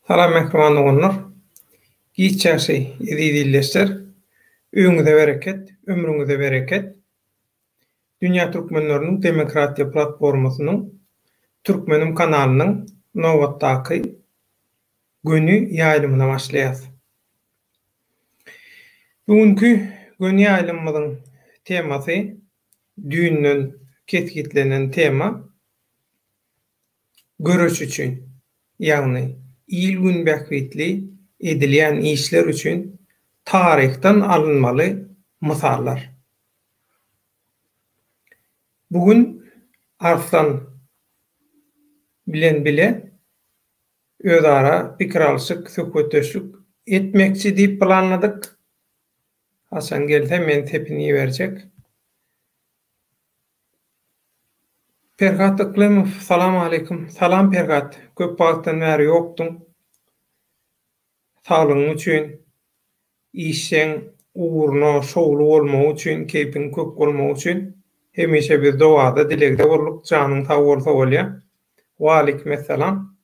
Salam mähriban doganlar. Giç ýagşy eziz ildeşler. Öýüňize bereket, ömrüňize bereket. Dünýä türkmenleriniň demokratiýa platformasynyň Türkmenim kanalynyň nobatdaky göni ýaýlymyna başlaýas. Bu günki göni ýaýlymymyzyň temasy düýnden kesgitlenen tema Göreş üçin, ýagny il-gün bähbitli edilýän işler üçin taryhdan alynmaly mysallar. Bu gün Arslan bilen bile özara pikir alşyk, söhbetdeşlik etmekçi diýip planladyk. Haçan gelse men sepini iberjek. Perhat Yklymow Salam aleýkum. Salam Perhat. Köp wagtdan bäri ýokduň. Saglygyň üçin, işjeň ugruna şowly bolmagy üçin, keýpiň kök bolmagy üçin hemişe biz dowada, dilegde bolduk. Janyň sag bolsa bolýa. Waleýkim essalam.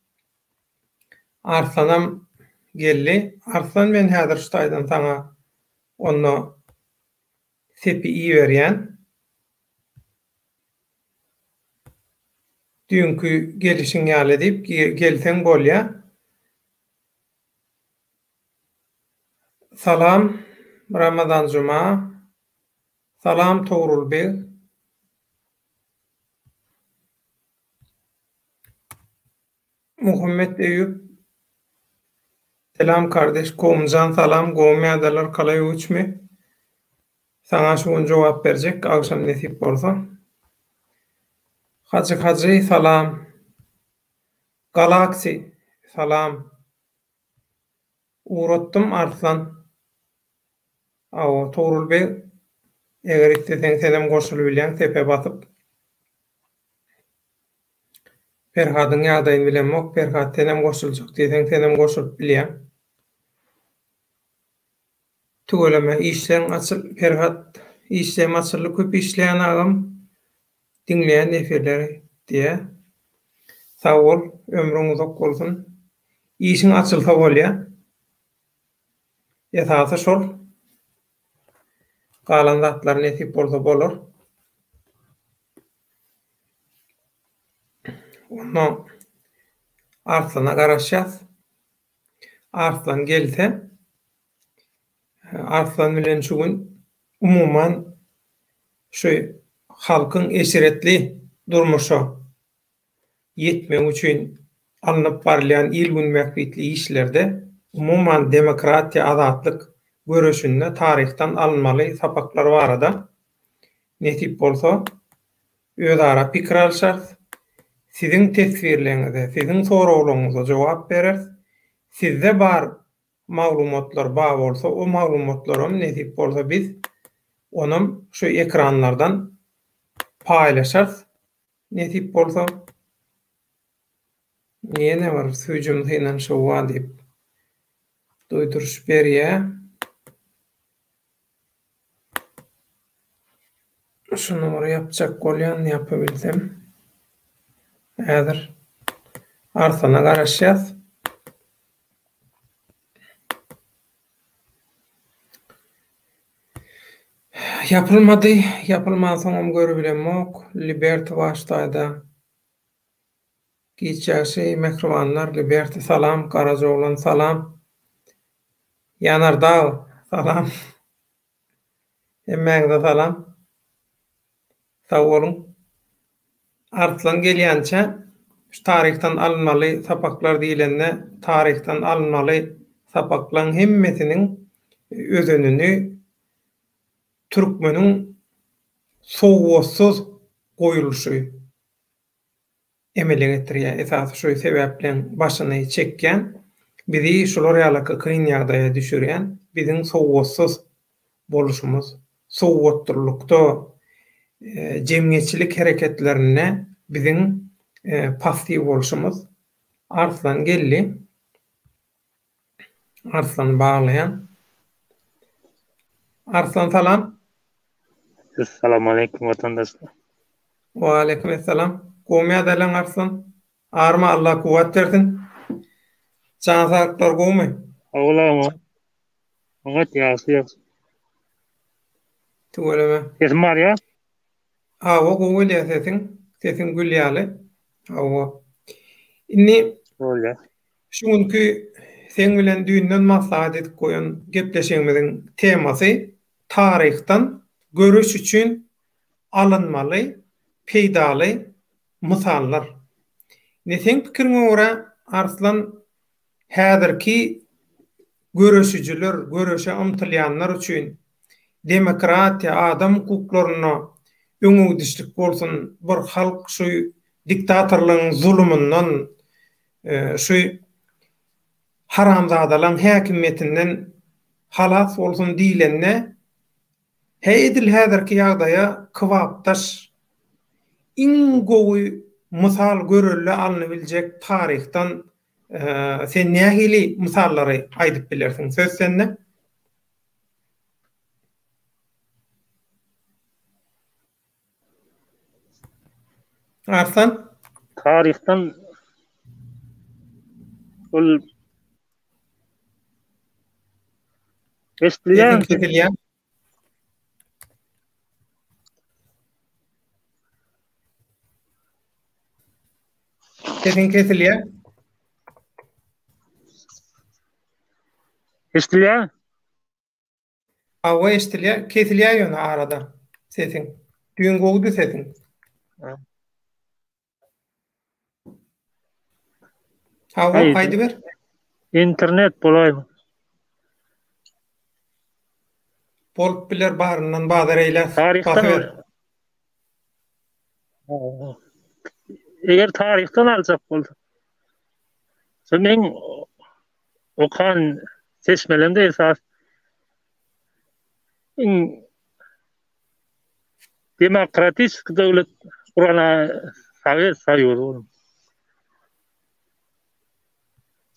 Arslanam geldi. Arslan men häzir şu taýdan saňa onda sepi iberýän. Düýnki gelişiň ýaly edip gelseň bolýa. Salam Ramazan Juma. Salam Togrul beg. Muhammet Eýüp Selam kardeş Gowmyjan salam gowmy ýadalar kalaý uçmy Saňa şu gün jogap berjek agşam nesip bolsa Hajy Hajy salam Galaxy salam Ugratdym Arslan Awa Togrul beg eger isleseň senem goşulybilýäň sepe basyp. Perhadyň ýagdaýyny bilemok, Perhat senem goşuljak diýseň senem goşulyp bilýäň. Tüweleme işleň açyl Perhat işlem açyldy köp işleýän agam diňleýän efirleri diýä. Sag bol ömrüň uzak bolsun. Işiň açylsa bolýa. Esasy şol. Galan zatlar nesip bolsa bolar. Onda Arslana garaşýas. Arslan gelse, Arslan bilen şu gün umuman şu halkyň eşretli durmuşa ýetmegi üçin alnyp barylýan il-gün bähbitli işlerde, umuman demokratiýa, azatlyk göreşinde taryhdan alynmaly sapaklar barada nesip bolsa özara pikir alşarys. Siziň teswirleriňize, siziň soraglaryňyza jogap bereris. Sizde bar maglumatlar bar bolsa, o maglumatlaram nesip bolsa biz onam şu ekranlardan paýlaşarys. Nesip bolsa ýene bir hüjüm synanyşygy bar diýip duýduryş berýär. Şuny bir ýapjak bolýan, ýapabilsem. Häzir Arslana garaşýas. Ýapylmady. Ýapylmansoňam görübilemok. Liberty başdaýda. Giç ýagşy mähribanlar Liberty salam Garajaoglan salam Ýanardag salam Hemmäňize salam Sag boluň Arslan gelýänçä şu taryhdan alynmaly sapaklar diýlende taryhdan alynmaly sapaklaň hemmesiniň özenini türkmeniň sowatsyz goýulyşy emele getirýär. Esasy şu sebäpleň başyny çekýän, bizi şular ýalyky kyn ýagdaýa düşürýän biziň sowatsyz boluşymyz, sowatdyrlykda, jemgyýetçilik hereketlerinde biziň passiw bolşumyz. Arslan geldi. Arslany baglaýan. Arslan salam. Essalamualeýkum watandaşlar. Waleýkim essalam. Gowmy ýagdaýlaň Arslan? Arma Allah kuwwat bersin. Jan saglyklar gowumy? Hawa, oňat ýagşy ýagşy. Tüweleme. Sesim barýa? Hawa, gowy gelýär sesiň. Sesiň gül ýaly. Hawa. Indi Bolýar. Şu günki seň bilen düýnden maslahat edip goýan gepleşigimiziň temasy taryhdan göreş üçin alynmaly peýdaly mysallar. Indi seň pikiriňe görä Arslan häzirki göreşijiler, göreşe ymtylýanlar üçin demokratiýa, adam hukuklarynda öňegidişlik bolsun, bir halk şu diktatorlygyň zulumyndan, şu haramzadalaň häkimiýetinden halas bolsun diýlende, He edil häzirki ýagdaýa kybapdaş iň gowy mysal görelde alynybiljek taryhdan sen nähili mysallary aýdyp bilersiň? Söz sende. Arslan? Taryhdan ol Eşidilýärmi? Sesiň kesilýär. Sesiň kesilýär. Eşidilýär? Hawa eşdilýär, kesilýär ýöne arada sesiň. Düýn gowudy sesiň. Hawa, aýdyber. Internet bolaýmy? Bolup biler baryndan bazar eýläs. Taryhdan Eger taryhdan aljak bolsa. Şo meň okan çeşmelerimde esas iň demokratik döwlet gurana Sowet Soýuzy bolan.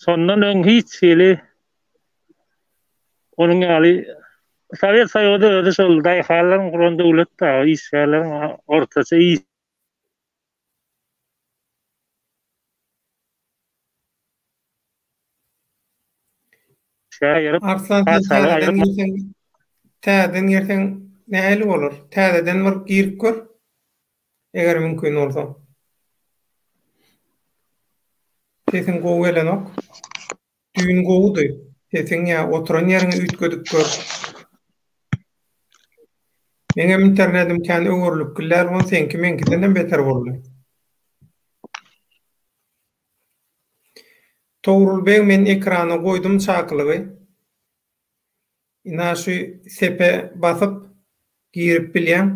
Şondan öň hiç hili onuň ýaly Sowet Soýuzy özi şol daýhanlaryň guran döwlet-de, işgärleriň ortaça iş Arslan sen täzeden girseň täzeden girseň nähili bolar? Täzeden bir girip gör. Eger mümkin bolsa. Sesiň gowy gelenok. Düýn gowudy. Sesiň ýa oturan ýeriňi üýtgedip gör. Meňem internetim kän öwrülip giller bon seňki meňkidenem beter boldy. Togrul beg men ekrana goýdum çakylygy. Ina şu sepe basyp girip bilýäň.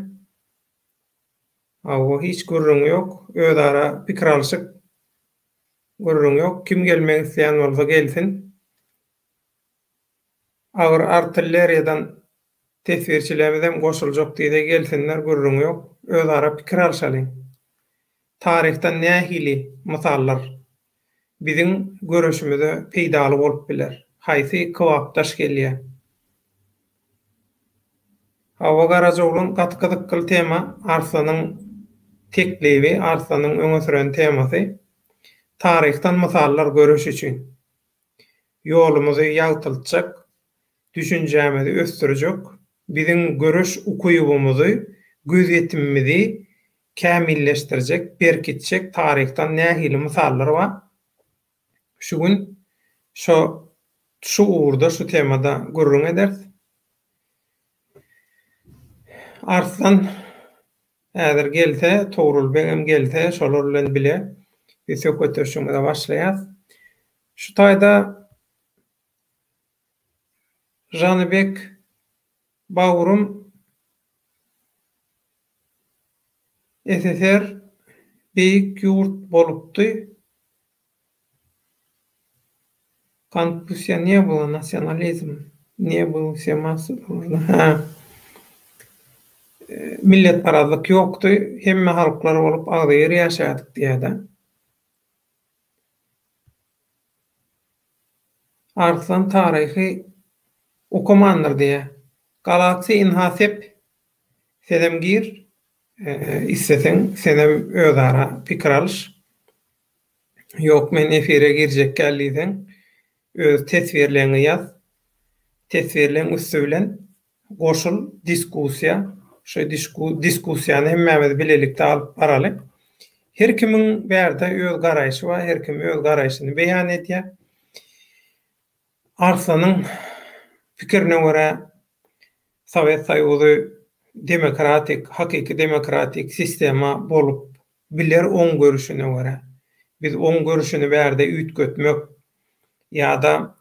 Hawa hiç gürrüň ýok. Özara pikir alşyk gürrüň ýok. Kim gelmek isleýän bolsa gelsin. Agyr artilleriýadan teswirçilerimizem goşuljak diýse gelsinler gürrüň ýok. Özara pikir alşalyň. Taryhdan nähili mysallar biziň göreşimize peýdaly bolup biler? Haýsy kybapdaş gelýär? Hawa Garajaoglan gaty gyzykly tema Arslanyň teklibi Arslanyň öňe süren temasy. Taryhdan mysallar göreş üçin. Ýolumyzy ýagtyltjak, düşünjämizi ösdürjek, biziň göreş ukybymyzy, gözýetimimizi kämilleşdirjek, berkitjek taryhdan nähili mysallar bar? Şu gün şo şu ugurda, şu temada gürrüň ederis. Arslan häzir gelse, Togrul begem gelse, şolar bilen bile biz söhbetdeşligimize başlaýas. Şu taýda Janybek Bawrym SSR beýik ýurt bolupdy. Konfusiýa ne bylo nasionalizm ne byl wse massy družno hä milletparazlyk ýokdy hemme halklar bolup agzybir ýaşaýardyk diýýädä. Arslan taryhy okamandyr diýýä. Galaxy ynha sep senem gir isleseň senem özara pikir alyş. Ýok men efire girjek däl diýseň. Öz teswirleňi ýaz. Teswirleň üsti bilen goşul diskussiýa. Şu diskussiýany hemmämiz bilelikde alyp baraly. Her kimiň bärde öz garaýşy bar, her kim öz garaýşyny beýan edýär. Arslanyň pikirine görä, Sowet Soýuzy demokratik, hakyky demokratik sistema bolup biler oň görüşine görä. Biz oň görüşini bärde üýtgetmek ýa-da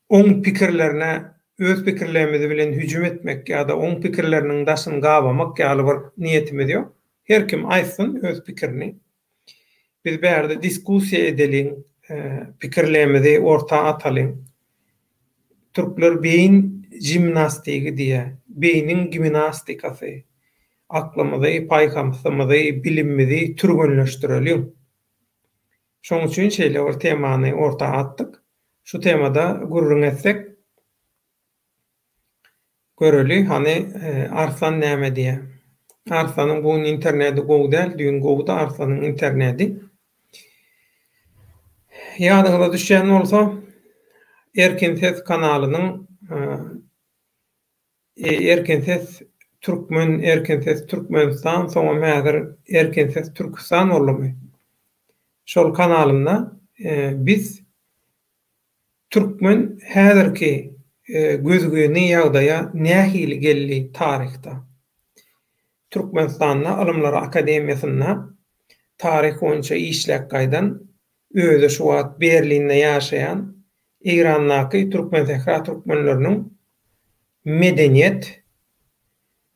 oň pikirlerine öz pikirlerimiz bilen hüjüm etmek ýa-da oň pikirleriniň daşyny gabamak ýaly bir niýetimiz ýok. Her kim aýtsyn öz pikirini. Biz bärde diskussiýa edeliň, pikirlerimizi orta atalyň. Türkler beýin jimnastigi diýýär. Beýniň giminastikasy. Aklymyzy, paýhamsymyzy, bilimimizi türgenleşdireliň. Şoň üçin şeýle bir temany orta atdyk. Şu temada gürrüň etsek, Göreli, hany, Arslan näme diýýär. Arslanyň bu gün internedi gowy däl, düýn gowudy Arslanyň internedi. Ýadyňyza düşýän bolsa, Erkin Ses kanalynyň Erkin Ses Türkmen, Erkin Ses Türkmenistan, soňam häzir Erkin Ses Türküstan boldumy? Şol kanalynda biz Türkmen häzirki gözgyny ýagdaýa nähili geldi taryhda? Türkmenistanda Ylymlar akademiýasynda taryh boýunça işläp gaýdan, özi şu wagt Berlinde ýaşaýan Eýrandaky Türkmensähra türkmenleriniň medeniýet,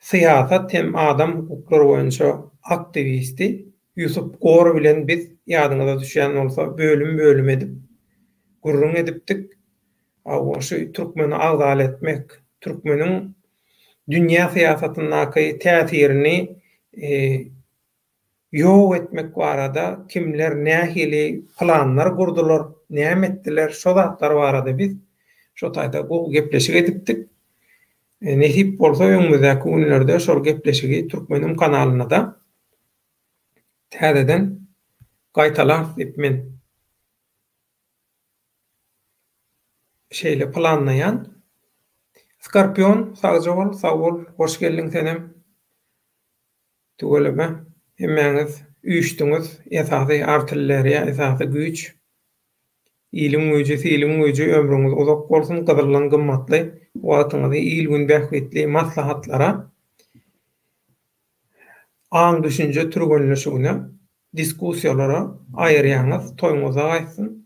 syýasat hem adam hukuklary boýunça aktiwisti Ýusup Gor bilen biz, ýadyňyza düşýän bolsa, bölüm-bölüm edip gürrüň edipdik. Hawa, şu türkmeni agzal etmek, türkmeniň dünýä syýasatyndaky täsirini ýok etmek barada kimler nähili planlar gurdular, näme etdiler, şo zatlar barada biz şo taýda gowy gepleşik edipdik. Nesip bolsa öňümizdäki günlerde şol gepleşigi Türkmenim kanalynda-da täzeden gaýtalarys diýip men şeýle planlaýan. Skorpion sagja bol, sag bol, hoş geldiň senem. Tüweleme, hemmäňiz üýşdüňiz, esasy artilleriýa, esasy güýç. Iliň güýji, siliň güýji, ömrüňiz uzak bolsun, gyzyldan gymmatly wagtyňyzy il-gün bähbitli maslahatlara, aň-düşünje türgenleşigine, diskussiýalara aýyrýaňyz, toýuňyza gaýtsyn.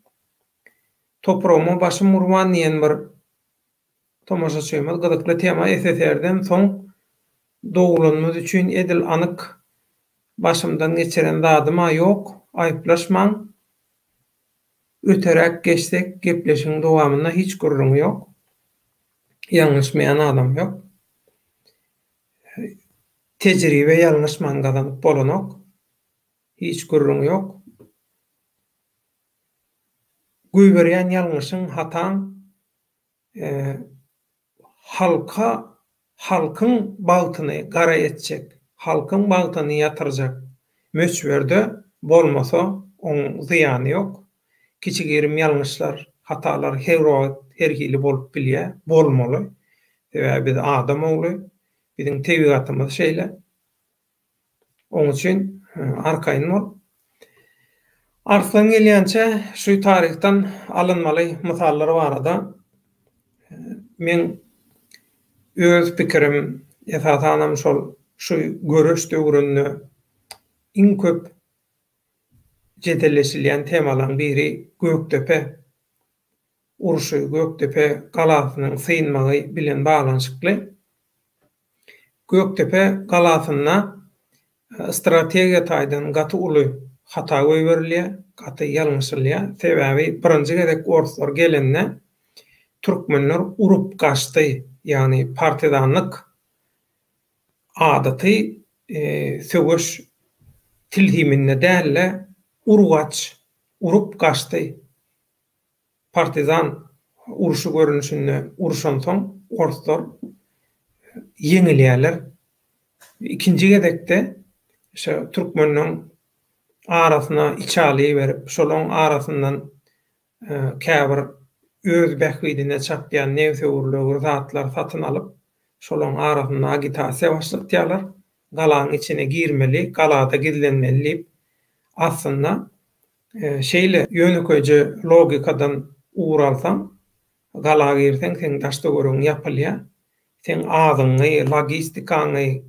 Topragyma başym gurban diýen bir Tomaşaçymyz gyzykly tema SSR-den soň doglanymyz üçin edil anyk başymdan geçiren zadyma ýok aýyplaşmaň öteräk geçsek gepleşigiň dowamynda hiç gürrüň ýok ýalňyşmaýan adam ýok tejribe ýalňyşman gazanyp bolanok hiç gürrüň ýok goýberýän ýalňyşyň hataň halka halkyň bagtyny gara etjek, halkyň bagtyny ýatyrjak möçberde bolmasa oň zyýany ýok. Kiçi-girim ýalňyşlar, hatalar her wagt her hili bolup bilýär, bolmaly. Sebäbi biz adam ogly, biziň tebigatymyz şeýle. Oň üçin arkaýyn bol. Arslan gelýänçä şu taryhdan alynmaly mysallar barada meň öz pikirim esasanam şol şu göreş döwründe iň köp jedelleşilýän temalaryň biri Gökdepe urşy, Gökdepe galasynyň synmagy bilen baglanyşykly. Gökdepe galasynda strategiýa taýdan gaty uly hata goýberilýär, gaty ýalňyşylýar. Sebäbi birinji gezek orslar gelende türkmenler urup gaçdy, ýagny partizanlyk adaty söweş tilsiminde däl-de, ur-gaç, urup gaçdy. Partizan urşy görnüşinde urşansoň orslar ýeňilýärler. Ikinji gezekde şo türkmenleň arasyna içaly iberip, şolaň arasyndan. Käbir öz bähbidine çapýan nebsewürlegir zatlary satyn alyp, şolaryň arasynda agitasiýa başlatýarlar. Galaň içine girmeli, galada gizlenmeli diýip. Aslynda, şeýle ýönekeýje logikadan ugur alsaň, gala girseň, seň daş-töweregiň ýapylýar. Seň azygyňy, logistikaňy,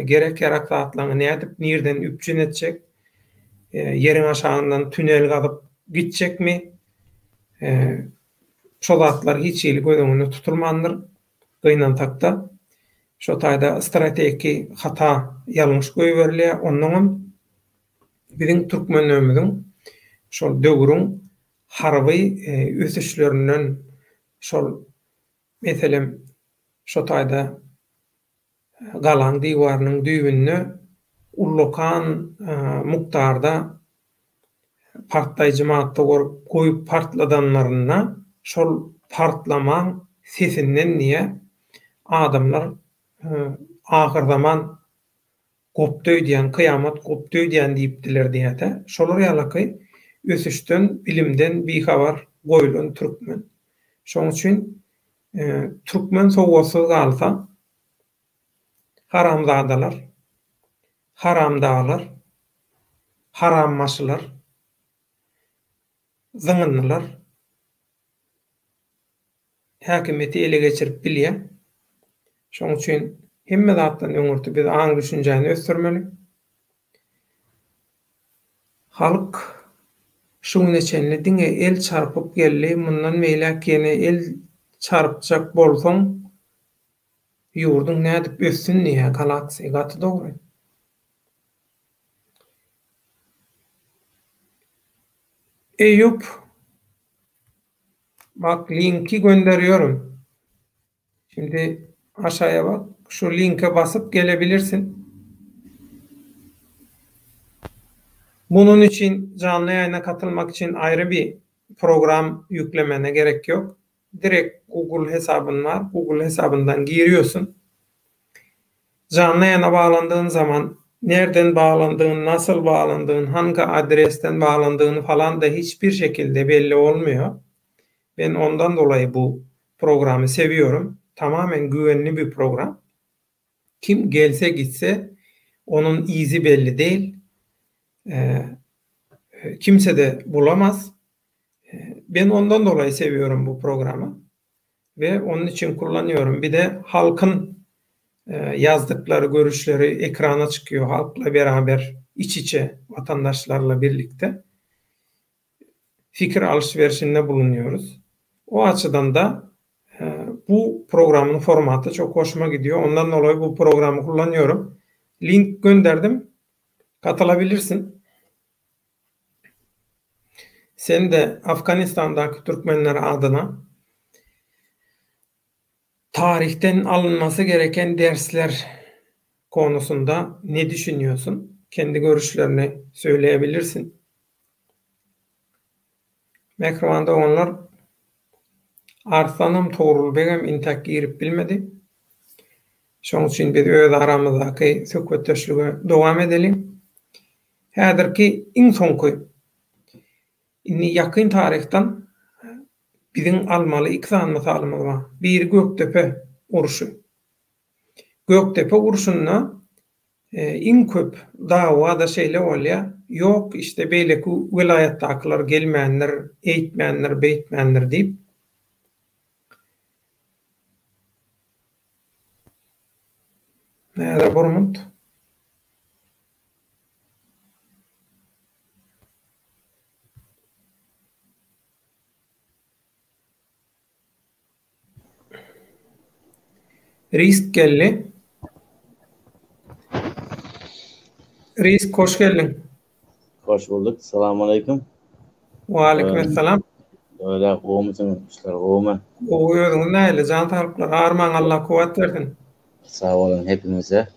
gerek-ýarak zatlaryňy nädip, nirden üpjün etjek? Ýeriň aşagyndan tünel gazyp gitjekmi? Şo zatlar hiç hili göz öňünde tutulmandyr. Gynansakda, şo taýda strategiki hata, ýalňyş goýberilýär. Onnoňam biziň türkmenlerimiziň şol döwrüň harby ösüşlerinden şol meselem şo taýda galaň diwarynyň düýbünde ullakan mukdarda partlaýjy madda goýup partladanlarynda şol partlamaň sesinden diýýä adamlar ahyrzaman gopdy öýdýän, kyýamat gopdy öýdýän diýipdiler diýýä-de. Şolar ýalaky ösüşden, bilimden bihabar goýlan türkmen. Şoň üçin Türkmen sowatsyz galsa, haramzadalar, haramdaglar, harambaşylar, zyňyndylar häkimiýeti ele geçirip bilýär. Şonuň üçin hemme zatdan öňürti biz aň-düşünjäni ösdürmeli. Halk şu güne çenli diňe el çarpyp geldi, mundan beýläk ýene el çarpjak bolsaň ýurduň nädip össün diýýär Galaxy, gaty dogry. Eýýup bak linki gönderiyorum. Şimdi aşağıya bak. Şu linke basyp gelebilirsin. Bunun için canly ýaýyna katylmak üçin aýry bir program ýüklemene gerek ýok. Direkt Google hesabyn bar. Google hesabyndan giriyorsun. Janly ýaýyna baglandygyn zaman nerden baglandygyn, nasıl baglandygyn, hangi adresden baglandygyny falan da hiçbir şekilde belli bolmuyor. Ben ondan dolayı bu programy sewiyorum. Tamamen güwenli bir program. Kim gelse gitse onun izi belli değil. Kimse de bulamaz. Ben ondan dolayı sewiyorum bu programy we onun için kullanıyorum. Bir de halkyn ýazdyklary görüşleri ekrana çykýar halkla beraber iç içe vatandaşlarla birlikte. Fikir alyş-berşinde bulunýarys. O açydan da bu programyň formaty çok hoşuma gidiyor. Ondan dolayı bu programy kullanıyorum. Link gönderdim. Katılabilirsin. Sen de Afganistandaky türkmenler adyna Taryhden alynmasy gereken dersler konusunda ne düşünýorsun? Kendi görüşlerini söyleyebilirsin. Mähriban doganlar, Arslanam, Togrul begem intäk girip bilmedi. Şoň üçin biz öz aramyzdaky söhbetdeşlige dowam edeliň. Häzirki iň soňky Indi ýakyn taryhdan biziň almaly iki sany mysalymyz bar. Biri Gökdepe urşy. Gökdepe urşunda iň köp dawa-da şeýle bolýar, ýok, işte beýleki welaýatdakylar gelmändir, eýtmändir, beýtmändir diýip. Näde Burmut? Risk geldi. Risk hoş geldiň. Hoş bulduk. Salam aleyküm. Wa aleyküm esselam. Öyle gowmysyň? Işler gowmy? Gowy özüňiz nähili? Jan saglyklar. Armaň Allah kuwwat bersin. Sag boluň hepimize.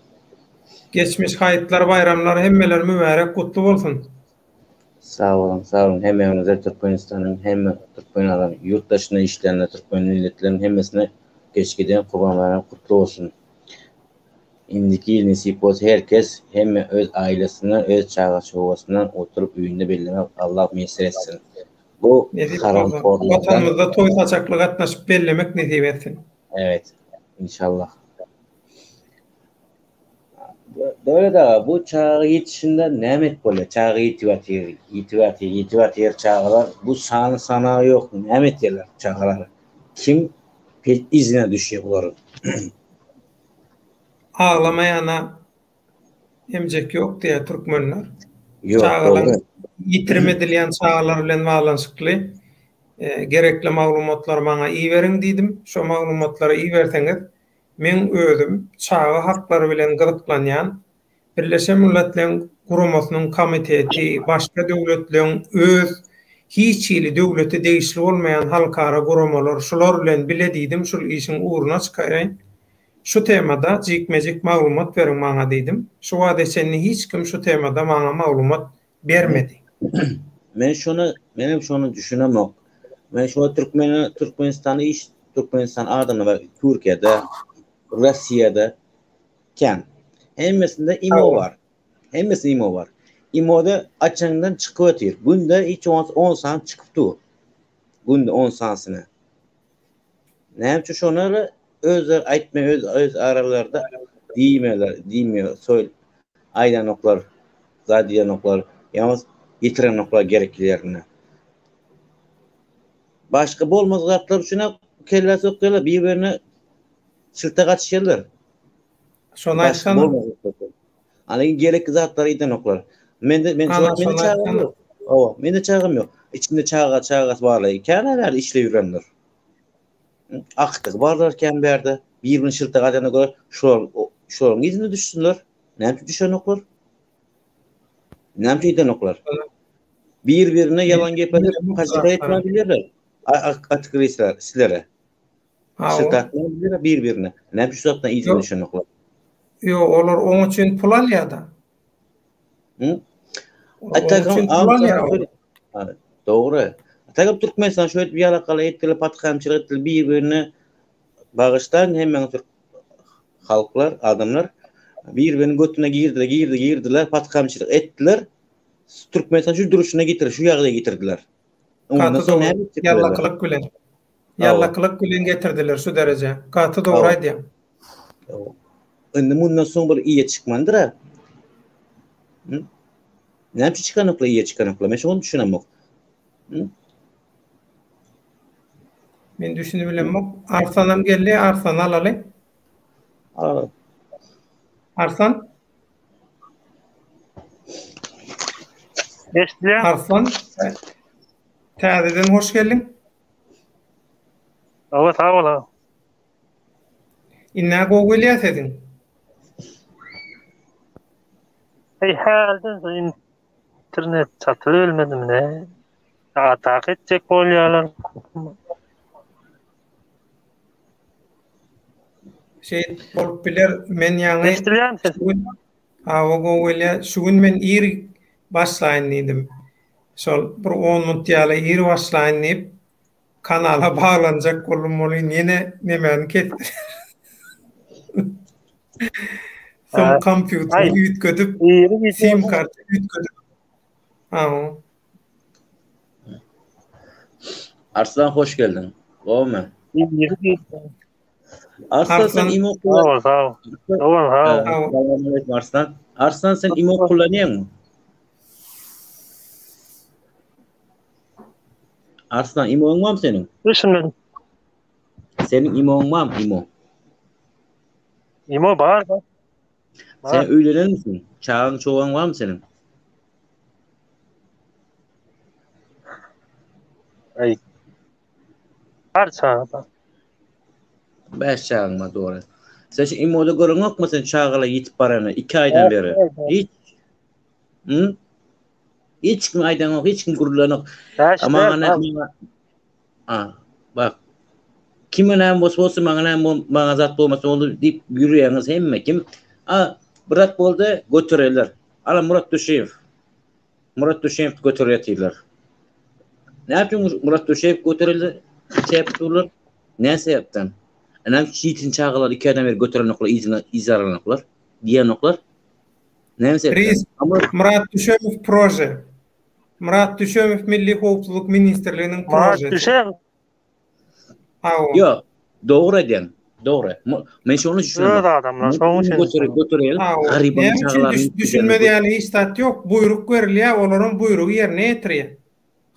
Geçmiş haýytlar baýramlar hemmeler mübärek gutly bolsun. Sag boluň sag boluň hemmeňize Türkmenistanyň hemme türkmen adam ýurt daşynda işleýänler türkmen milletleriň hemmesine geç giden Kurban baýramy gutly bolsun. Indiki ýyl nesip bolsa her kes hemme öz ailesinden öz çaga çugasyndan oturyp öýünde bellemek Allah miýesser etsin. Bu Nesip haram bolsa. horlardan Watanymyzda toý saçakly gatnaşyp bellemek nesip etsin. Evet. İnşallah. Döwlet aga bu çaga ýetişinde näme edip bolýar? Çaga ýetip ýatyr, ýetip ýatyr, ýetip ýatyr çagalar. Bu sany sanagy ýok. Näme etýärler çagalar? Kim yzyna düşýär bularyň? Aglamaýana emjek ýok diýýär türkmenler. Ýok, Çagalaryň dogry. ýitirim edilýän çagalar bilen baglanyşykly gerekli maglumatlary maňa iberiň diýdim. Şo maglumatlary iberseňiz, Meň özüm çaga haklary bilen gyzyklanýan Birleşen Milletleň Guramasynyň komiteti, başga döwletleň öz hiç hili döwlete degişli bolmaýan halkara guramalar şular bilen bile diýdim şul işiň ugruna çykaýyn. Şu temada jikme-jik maglumat beriň maňa diýdim. Şu wagta çenli hiç kim şu temada maňa maglumat bermedi. Men şony menem şony düşünemok. Men şo türkmene Türkmenistanda iş Türkmenistan adamlar bar Türkiýede, Russiýada kän. Hemmesinde imo bar. Hemmesinde imo bar. Imoda açanyňdan çykyp otyr. Günde hiç bolmasa 10 sany çykyp dur. Günde 10 sanysyny. Näme üçin şonary özleri aýtmaý öz öz aralarda diýmeler, diýmeýär, soý aýdanoklar, zat diýenoklar, ýalňyz ýetirenoklar gerekli ýerine. Başga bolmadyk zatlar üçin kellä sokýarlar, bir-birine şyltak atyşýarlar. Şony aýtsana. Ana gerekli zatlary edenoklar. Mende men Ana, mende şony çagam aýtsana. ýok. Hawa, mende çagam ýok. Içinde çaga çagasy barlar. Kän bärde işle ýörenler. Akdygy barlar kän bärde. Bir-birini şyltak atana görä şolar şolaryň yzyna düşsünler. Näme üçin düşenoklar? Näme üçin edenoklar? Bir-birine ýalan gep edip, paşa etmän bilýärler. Atkrisler sizlere. Şyltak atman bir-birine. Näme üçin şu zatdan yzyna düşenoklar? Ýok, olar oň üçin pul alýar-da. Hı? Oň üçin pul alýar. Dogry. Taýgap Türkmenistan şu edip ýalakaly etdiler, patkamçylyk etdiler bir-birine bagyşlaň hemmäňiz türk halklar, adamlar bir-biriniň götüne girdiler, girdi, girdiler, patkamçylyk etdiler. Türkmenistan şu duruşuna getirdi, şu ýagdaýa getirdiler. Gaty dogry. Ýallakylyk bilen. Ýallakylyk bilen getirdiler şu derejä. Gaty dogry aýdýaň. Indi mundan soň bir iýe çykmandyr-a. Näme üçin çykanoklar, iýe çykanoklar? Men şoňa düşünemok. Men düşünibilemok. Arslanam geldi, Arslany alaly. Alaly. Arslan? Eşidýän. Arslan, täzeden hoş geldiň. Hawa, sag bol aga. Indi gowy gelýär sesiň. Eý, hälden soň internet çatyp ne? Atak etjek bolýarlar. Şey bolup biler, men ýaňy Eşidilýärmi ses? Hawa gowy gelýär. Şu gün men ir başlaýyn diýdim. Şol bir 10 minut ýaly ir başlaýyn diýip kanala baglanjak boldum welin ýene nemäni kesdiler. Soň kompýuteri üýtgedip, sim karty üýtgedip. Hawa. Arslan hoş geldiň. Gowmy? Arslan sen imo kullan. Sag ol, sag ol. Sag ol. Arslan. Arslan sen imo kullanýaňmy? Arslan imoň barmy seniň? Düşünmedim. Seniň imoň barmy imo? Imo bar. Sen öýlenenmisin? Çagaň çogaň barmy seniň? Aý. Bar çaga bar. 5 çagaň bar dogry. Sen şu imoda göreňokmy sen çagalar ýitip barany 2 aýdan beri? Hiç. Hı? Hiç kim aýdanok, hiç kim gürlenok. Maňa näme A, bak. Kime näme bolsa bolsun, maňa näme bol, maňa zat bolmasa boldy diýip ýürýäňiz hemme kim. A, bir zat boldy, götererler. Ala Murat Duşeýew. Murat Duşeýew göterip ýatyrlar. Näme üçin Murat Duşeýew göterildi? Sebäp durlar. Näme sebäpden? Näme üçin ýitin çagalar iki aýdan beri göterenoklar, yzyna yzaranoklar, diýenoklar? Näme sebäpden? Murat Duşeýew proje. Myrat Düşemow Milli howpsuzlyk ministrliginiň Myrat projesi. Düşemow. Hawa. Ýok, dogry aýdýaň. Dogry. Men şony düşünemok. Öz adamlar, şonuň üçin. Götür, götüreýin. Hawa. Garybyň Näme üçin çagalaryny düşünmez ýaly hiç zat ýok. Buýruk berilýär, olaram buýrugy ýerine ýetirýär.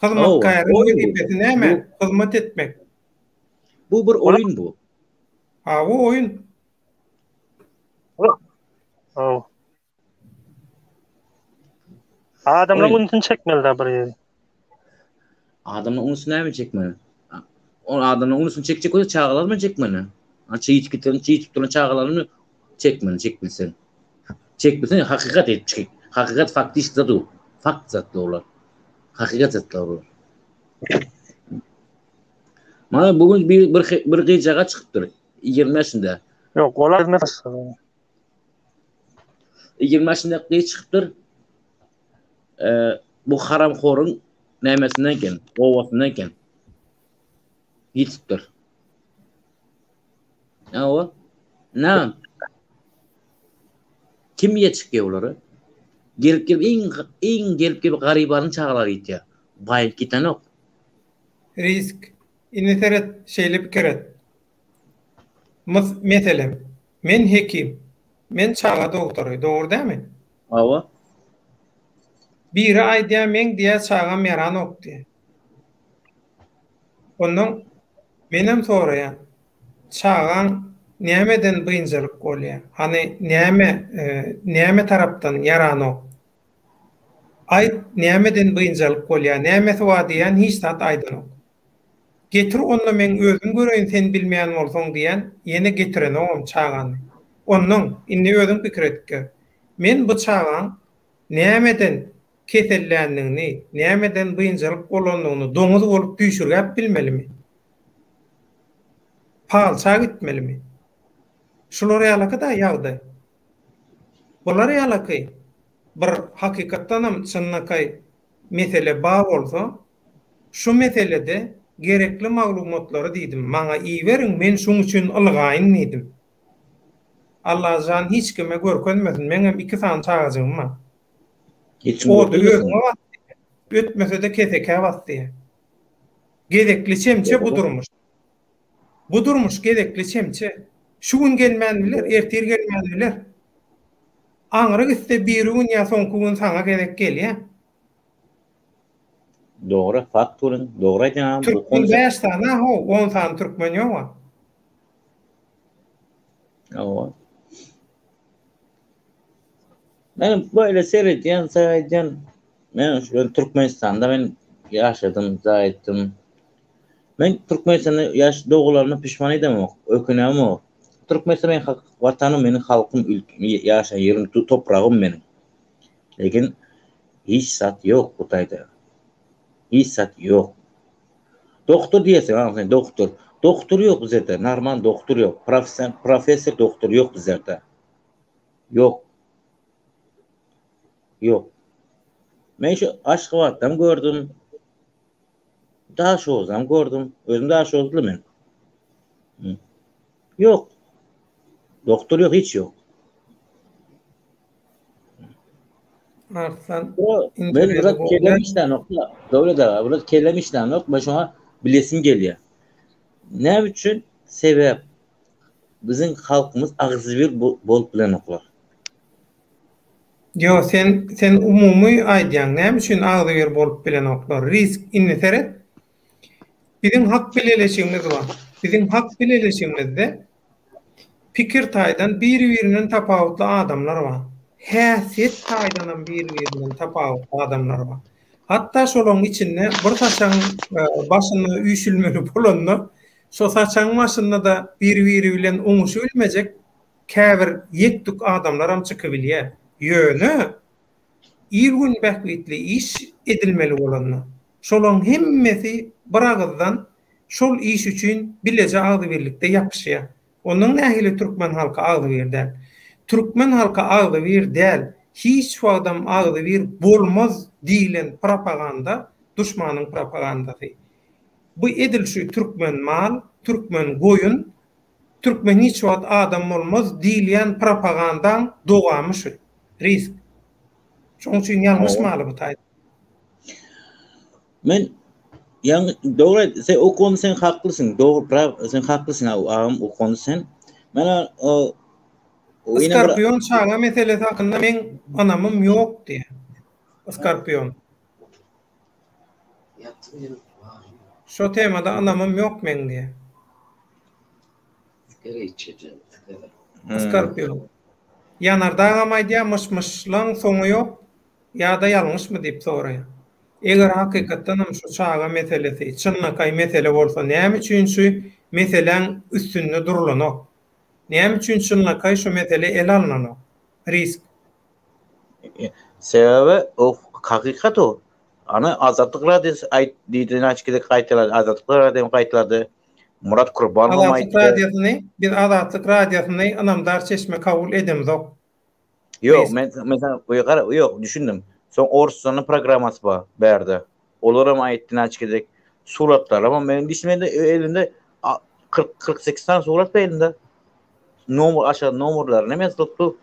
Hyzmatkäriň wezipesi näme? Hyzmat etmek. Bu bir oýun bu. Hawa, oýun. Hawa. Adamlaryň ünsüni çekmeli-dä bir ýeri. Adamlaryň ünsüni näme çekmeli? Ol adamlaryň ünsüni çekjek bolsa çagalar bilen çekmeli. Ança ýitip giten, ýitip duran çagalaryny çekmeli, çek bilseň. Çek bilseň hakykat edip çek. Hakykat faktiş zat o. Fakt zatlar olar. Hakykat zatlar olar. Mana bugün bir bir bir gyjaga çykypdyr. 20 ýaşynda. Ýok, olar 20 ýaşynda gyz çykypdyr. Ee, bu haramhoryň nämesinden eken, obasyndan eken. Ýitipdir. Hawa. Na. Kim ýe çykýar olary? Gelip gelip iň iň gelip gelip garybanyň çagalary ýitýär. Baýyp gitenok. Risk. Indi seret, şeýle pikir et. Mys, meselem, men hekim. Men çaga dogtory, dogry dämi? Hawa. Biri aýdýar, meň diýýär çagam ýaranok diýýär. Onnoň menem soraýan, çagaň nämeden biynjalyk bolýar? Hany näme, näme tarapdan ýaranok? Aýt, nämeden biynjalyk bolýar, nämesi bar diýýän, hiç zat aýdanok. Getir onda meň özüm göreýin sen bilmeýän bolsaň diýýän, ýene getirenogam çagany. Onnoň, indi özüň pikir edip gör. Men bu çagaň nämeden keselländigini, nämeden biynjalyk bolandygyny doňuz bolup düýşürgäp bilmelimi? Palça gitmelimi? Şular ýalaky-da ýagdaý. Bular ýalaky bir hakykatdanam çynlakaý mesele ba bolsa, şu meselede gerekli maglumatlary diýdim, maňa iberiň, men şuň üçin ylgaýyn diýdim. Allajan hiç kime görkezmesin, meňem iki sany çagajygym bar. Ody özüňe bas diýýär. Ötmese-de kesekä bas diýýär. Gezekli çemçe bu durmuş. Bu durmuş gezekli çemçe. Şu gün gelmän biler, ertir gelmän biler. Aňry gitse birigün ýa soňky gün saňa gezek gelýär. Dogry, fakt welin, dogry aýdýaň agam. Türkmen 5 sany how, 10 sany türkmen ýoga. Hawa. Men böyle seredýän, saýdýan. Men şu Türkmenistanda men ýaşadym, zaýtdym. Men Türkmenistanda ýaş dogulanyma pişman edemok, ökünemok. Türkmenistan meniň hak watanym, meniň halkym, ülkem, ýaşaýan ýerim, topragym meniň. Lekin hiç zat ýok bu taýda. Hiç zat ýok. Doktor diýersiň, ha sen doktor. Doktor ýok bizede, normal doktor ýok. Professor, professor doktor ýok bizlerde. Ýok. Ýok. Men şu Aşgabatdan gördüm. Daşoguzdan gördüm. Özüm Daşoguzly men. Ýok. Doktor ýok, hiç ýok. Arslan Men biraz kellem işlänok. Döwlet aga, biraz kellem işlänok. Men şoňa bilesim gelýär. Näme üçin? Sebäp biziň halkymyz agzybir bolup bilenoklar. Ýo, sen sen umumy aýdýaň. Näme üçin agzybir bolup bilenoklar? Risk indi seret. Biziň hak bileleşigimiz bar. Biziň hak bileleşigimizde pikir taýdan biri-birinden tapawutly adamlar bar. Häsiýet taýdanam biri-birinden tapawutly adamlar bar. Hatda şolaryň içinde bir saçagyň e, başynda üýşülmeli bolanda, şo saçagyň başynda-da biri-biri bilen oňuşybilmejek käbir ýek-tük adamlaram çykybilýär. Ýöne il-gün bähbitli iş edilmeli bolanda, şolaryň hemmesi bir agyzdan şol iş üçin bileje agzybirlikde ýapyşýar. Ondan nähili türkmen halky agzybir däl? Türkmen halky agzybir däl, hiç wagtam agzybir bolmaz diýlen propaganda duşmanyň propagandasy. Bu edil şu türkmen mal, türkmen goýun, türkmen hiç wagt adam bolmaz diýilýän propagandaň dowamy şu. Risk. Şoň üçin ýalňyşmaly bu taýda. Men ýaňy dogry sen o konu sen haklysyň. Dogry praw sen haklysyň agam o konu sen. Men o Skorpion çaga meselesi hakynda meň ynamym ýok diýýär. Skorpion. Şo temada ynamym ýok meň diýýär. Skorpion. Ýanardagam aýdýar myş-myşlaň soňy ýok. Ýa-da ýalňyşmy diýip soraýar. Eger hakykatdanam şu çaga meselesi çynlakaý mesele bolsa näme üçin şu meseläň üstünde durulanok? Näme üçin çynlakaý şu mesele ele alnanok? Risk. Sebäbi o hakykat o. Ana Azatlyk radiosy aýt diýdi näçe gezek gaýtalady Azatlyk radiom gaýtalady. Murat Kurbanowam aýtdy. Azatlyk radiosyny biz Azatlyk radiosyny ynamdar çeşme kabul edemzok. Ýok, men men sana oý gara, ýok, düşündim. Soň Orsuzanyň programmasy bar bärde. Olaram aýtdy näçe gezek. Suratlaram meniň dişim elinde 40 48 sany surat bar elinde. Nomer aşağı nomerlaryny hem ýazylypdy.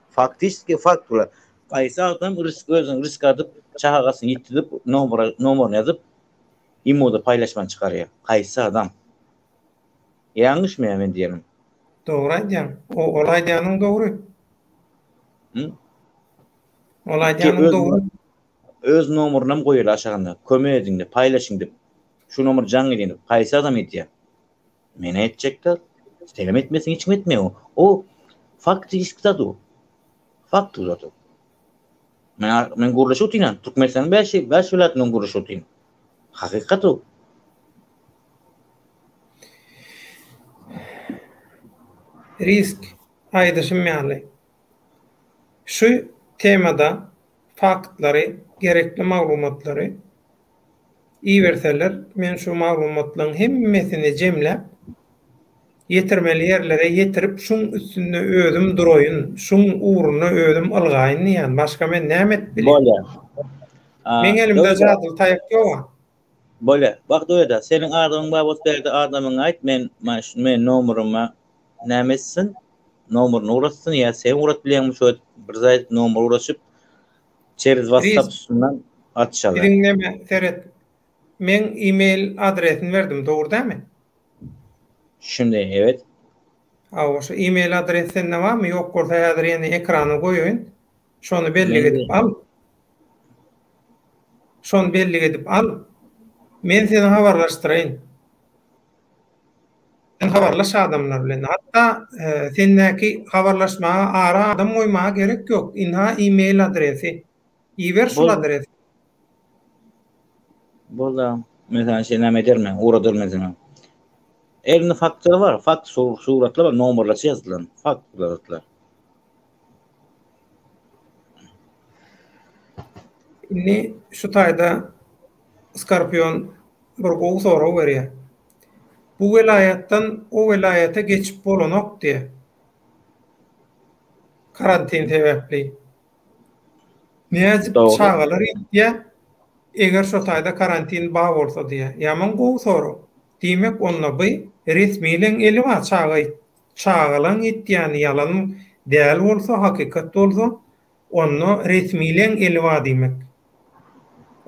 Faktiski fakt bular. Haýsy adam risk özüni risk adyp, çagasyny ýitirip, nomera nomerini ýazyp, imoda paýlaşman çykarýar. Haýsy adam? Ýalňyşmy ýa men diýenim? Dogry aýdýaň. O ol aýdýanyň dogry. Hı? Ol aýdýanyň dogry. Öz nomerynam goýaly aşagynda. Kömek ediň diýip, paýlaşyň diýip. Şu nomer jaň ediň diýip. Haýsy adam edýär? Men etjek däl. Senem etmeseň hiç kim etmeýär. O faktiski zat o. Fakt zat o. Men men gürleşip otyryn. Türkmenistanyň 5 5 welaýatyndan gürleşip otyryn. Hakykat o. Risk, aýdyşym ýaly, şu temada faktlary, gerekli maglumatlary iberseler, men şu maglumatlaryň hemmesini jemläp, ýetirmeli ýerlere ýetirip, şuň üstünde özüm duraýyn, şuň ugrunda özüm ylgaýyn diýýän. Başga men näme edip bilerin? Bolýar. Meň elimde jadyly taýak ýog-a. Bolýar. Bak Doýada, seniň adamyň bar bolsa bärde adamyňy aýt, men mana şu men nomeryma näme etsin, nomeryny ugratsyn ýa sen ugrat bilýäňmi şo bir zat nomer ugraşyp çerez WhatsApp üstünden atyşaly. Biziň neme seret meň email adresini berdim dogry dämi? Şindi evet. Hawa şu email adres sende barmy ýok bolsa häzir ýene ekrana goýaýyn. Şony bellik edip al. Şony bellik edip al. Men seni habarlaşdyraýyn. Sen habarlaş adamlar bilen. Hatda e, sendäki habarlaşmaga ara adam goýmaga gerek ýok. Ynha e-mail adresi. Iber şul adresi. Boldy. Men sana şey näme ederim men, ugradarym men sana. Elinde faktlar bar, fakt suratlar bar, nomerler ýazylan, fakt bular. Indi şu taýda Skorpion bir gowy sorag berýär. Bu welaýatdan o welaýata geçip bolanok diýýär. Karantin sebäpli. Nädip çagalar ýitýär, eger şo taýda karantin bar bolsa diýýär. Ýaman gowy sorag. Diýmek onda by resmileň eli bar çaga Çagalaň ýitýäni ýalan däl bolsa, hakykat bolsa, onda resmileň eli bar diýmek.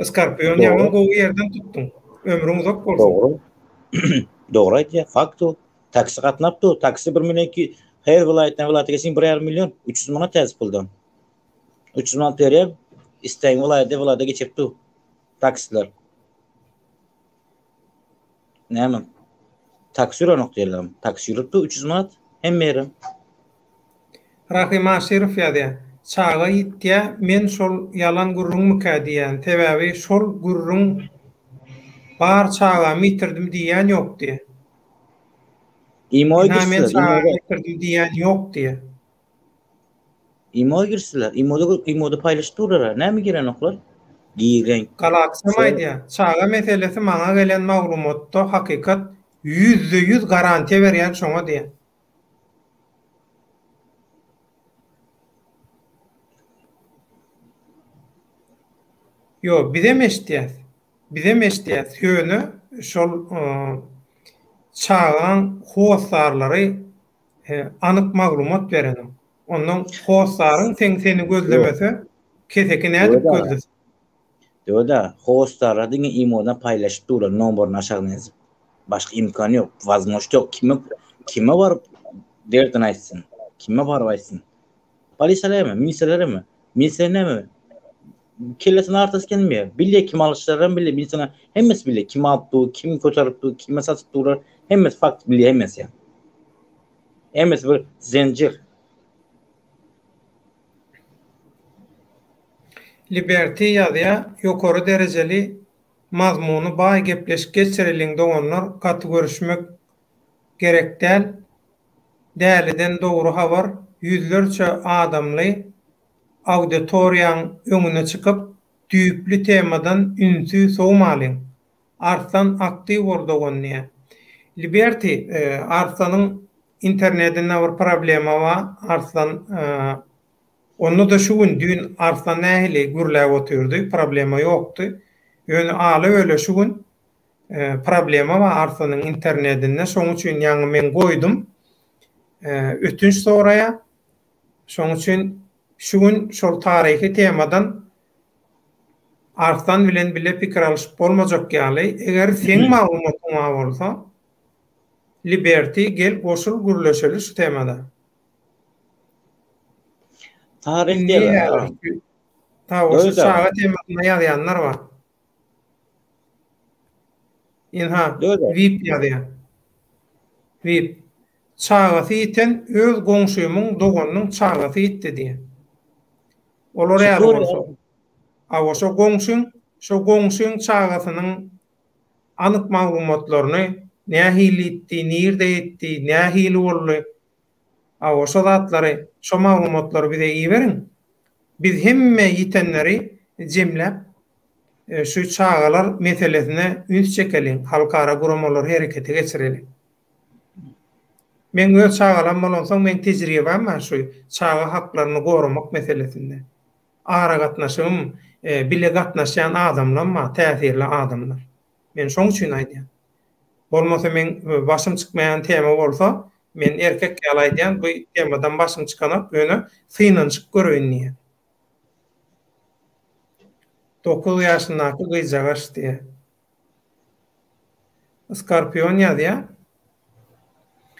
Skorpion ýaman gowy ýerden tutduň. Ömrüň uzak bolsun. Dogry. Dogry aýdýar. Fakt o. Taksi gatnap dur. Taksi bir million iki her welaýatdan welaýata geçseň bir ýarym million, 300 manat täze puldan. 300 manat berýär. Isleýän welaýata welaýata geçirip dur. Taksiler. Näme? Taksi ýörenok diýerler. Taksi ýürüp dur 300 manat hemme ýere. Rahym Aşyrow ýazýar, Çaga ýitýä, men şol ýalan gürrüňmikä diýýän, sebäbi şol gürrüň bar çagamy ýitirdim diýýän ýok diýýä. Imo Ynha men girseler, çagamy ýitirdim diýýän ýok diýýä. Imo girseler, imoda imoda paýlaşyp durlar, näme girenoklar? Giren. Galaksam aýdýar, çaga meselesi maňa gelen maglumatda hakykat 100% garantiýa berýän şoňa diýýär. Ýok, bizem eşitýäs. Bizem eşitýäs. Ýöne şol çagaň hossarlary anyk maglumat berenok. Ondan hossaryň seň seni gözlemese, keseki nädip gözlesin? Döweda, hossarlar diňe imodan paýlaşyp durlar nomeryny aşagyna ýazyp. Başga imkan ýok, wazmožt ýok. Kime kime baryp derdini aýtsyn? Kime baryp aýtsyn? Polisiýalarmy, milisiýalarmy? Milisiýa näme? Kellesini artasy gelmeýär. Bilýär kim alyşlaram bilýär, milisiýa hemmesi bilýär. Kim alyp dur, kim köterip dur, kime satyp durlar, hemmesi fakt bilýär hemmesi. Hemmesi bir zenjir. Liberty ýazýa ýokary derejeli mazmuny baý gepleşik geçireliň doganlar gaty görüşmek gerek däl däliden dogry habar ýüzlerçe adamly auditoriýaň öňüne çykyp düýpli temadan ünsi sowmalyň Arslan aktiw bol dogan diýä Liberty Arslanyň internedinde bir problema bar Arslan Onda-da şu gün, düýn Arslan nähili gürläp otyrdy, problema ýokdy. Ýöne ala-böle şu gün problema bar Arslanyň internedinde, şoň üçin ýaňy men goýdum. Ötünç soraýar. Şoň üçin şu gün şol taryhy temadan Arslan bilen bile pikir alyşyp bolmajak ýaly, eger seň maglumatyň bar bolsa, Liberty gel goşul gürleşeli şu temada. Taryh diýýärler. Tawusy çaga temasynda ýazýanlar bar. Ynha, VIP ýazýar. VIP. Çagasy ýiten öz goňşymyň doganynyň çagasy ýitdi diýýär. Olar ýaly bolsa. Hawa, şo goňşyň, şo goňşyň çagasynyň anyk maglumatlaryny nähili ýitdi, nirde ýitdi, nähili boldy, Hawa, şo zatlary, şo maglumatlary bize iberiň. Biz hemme ýitenleri jemläp, şu çagalar meselesine üns çekeliň, halkara guramalary herekete geçireliň. Meň öz çagalam bolansoň, meň tejribäm bar şu çaga haklaryny goramak meselesinde. Aragatnaşygym, bile gatnaşýan adamlam bar, täsirli adamlar. Men şoň üçin aýdýan. Bolmasa meň başym çykmaýan tema bolsa, men erkek ýaly aýdýan, bu temadan başym çykanok, ýöne synanyşyp göreýin diýýän. Dokuz ýaşyndaky gyzjagaş diýýär. Skorpion ýazýar.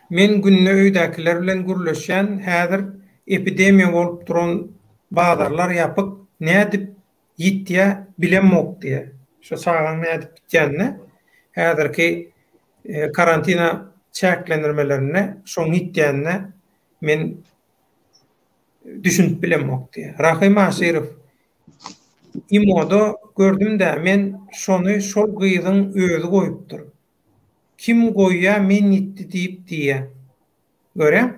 Men günde öýdäkiler bilen gürleşýän, häzir epidemiýa bolup duran bazarlar ýapyk, nädip Ýitýä bilemok diýä. Şo çagaň nädip gitýänini häzirki karantina çäklendirmelerinde şoň ýitýänine men düşünip bilemok diýä. Rahym Aşyrow Imoda gördüm-dä men şony şol gyzyň özi goýupdyr. Kim goýýa men ýitdi diýip diýä. Görýäň?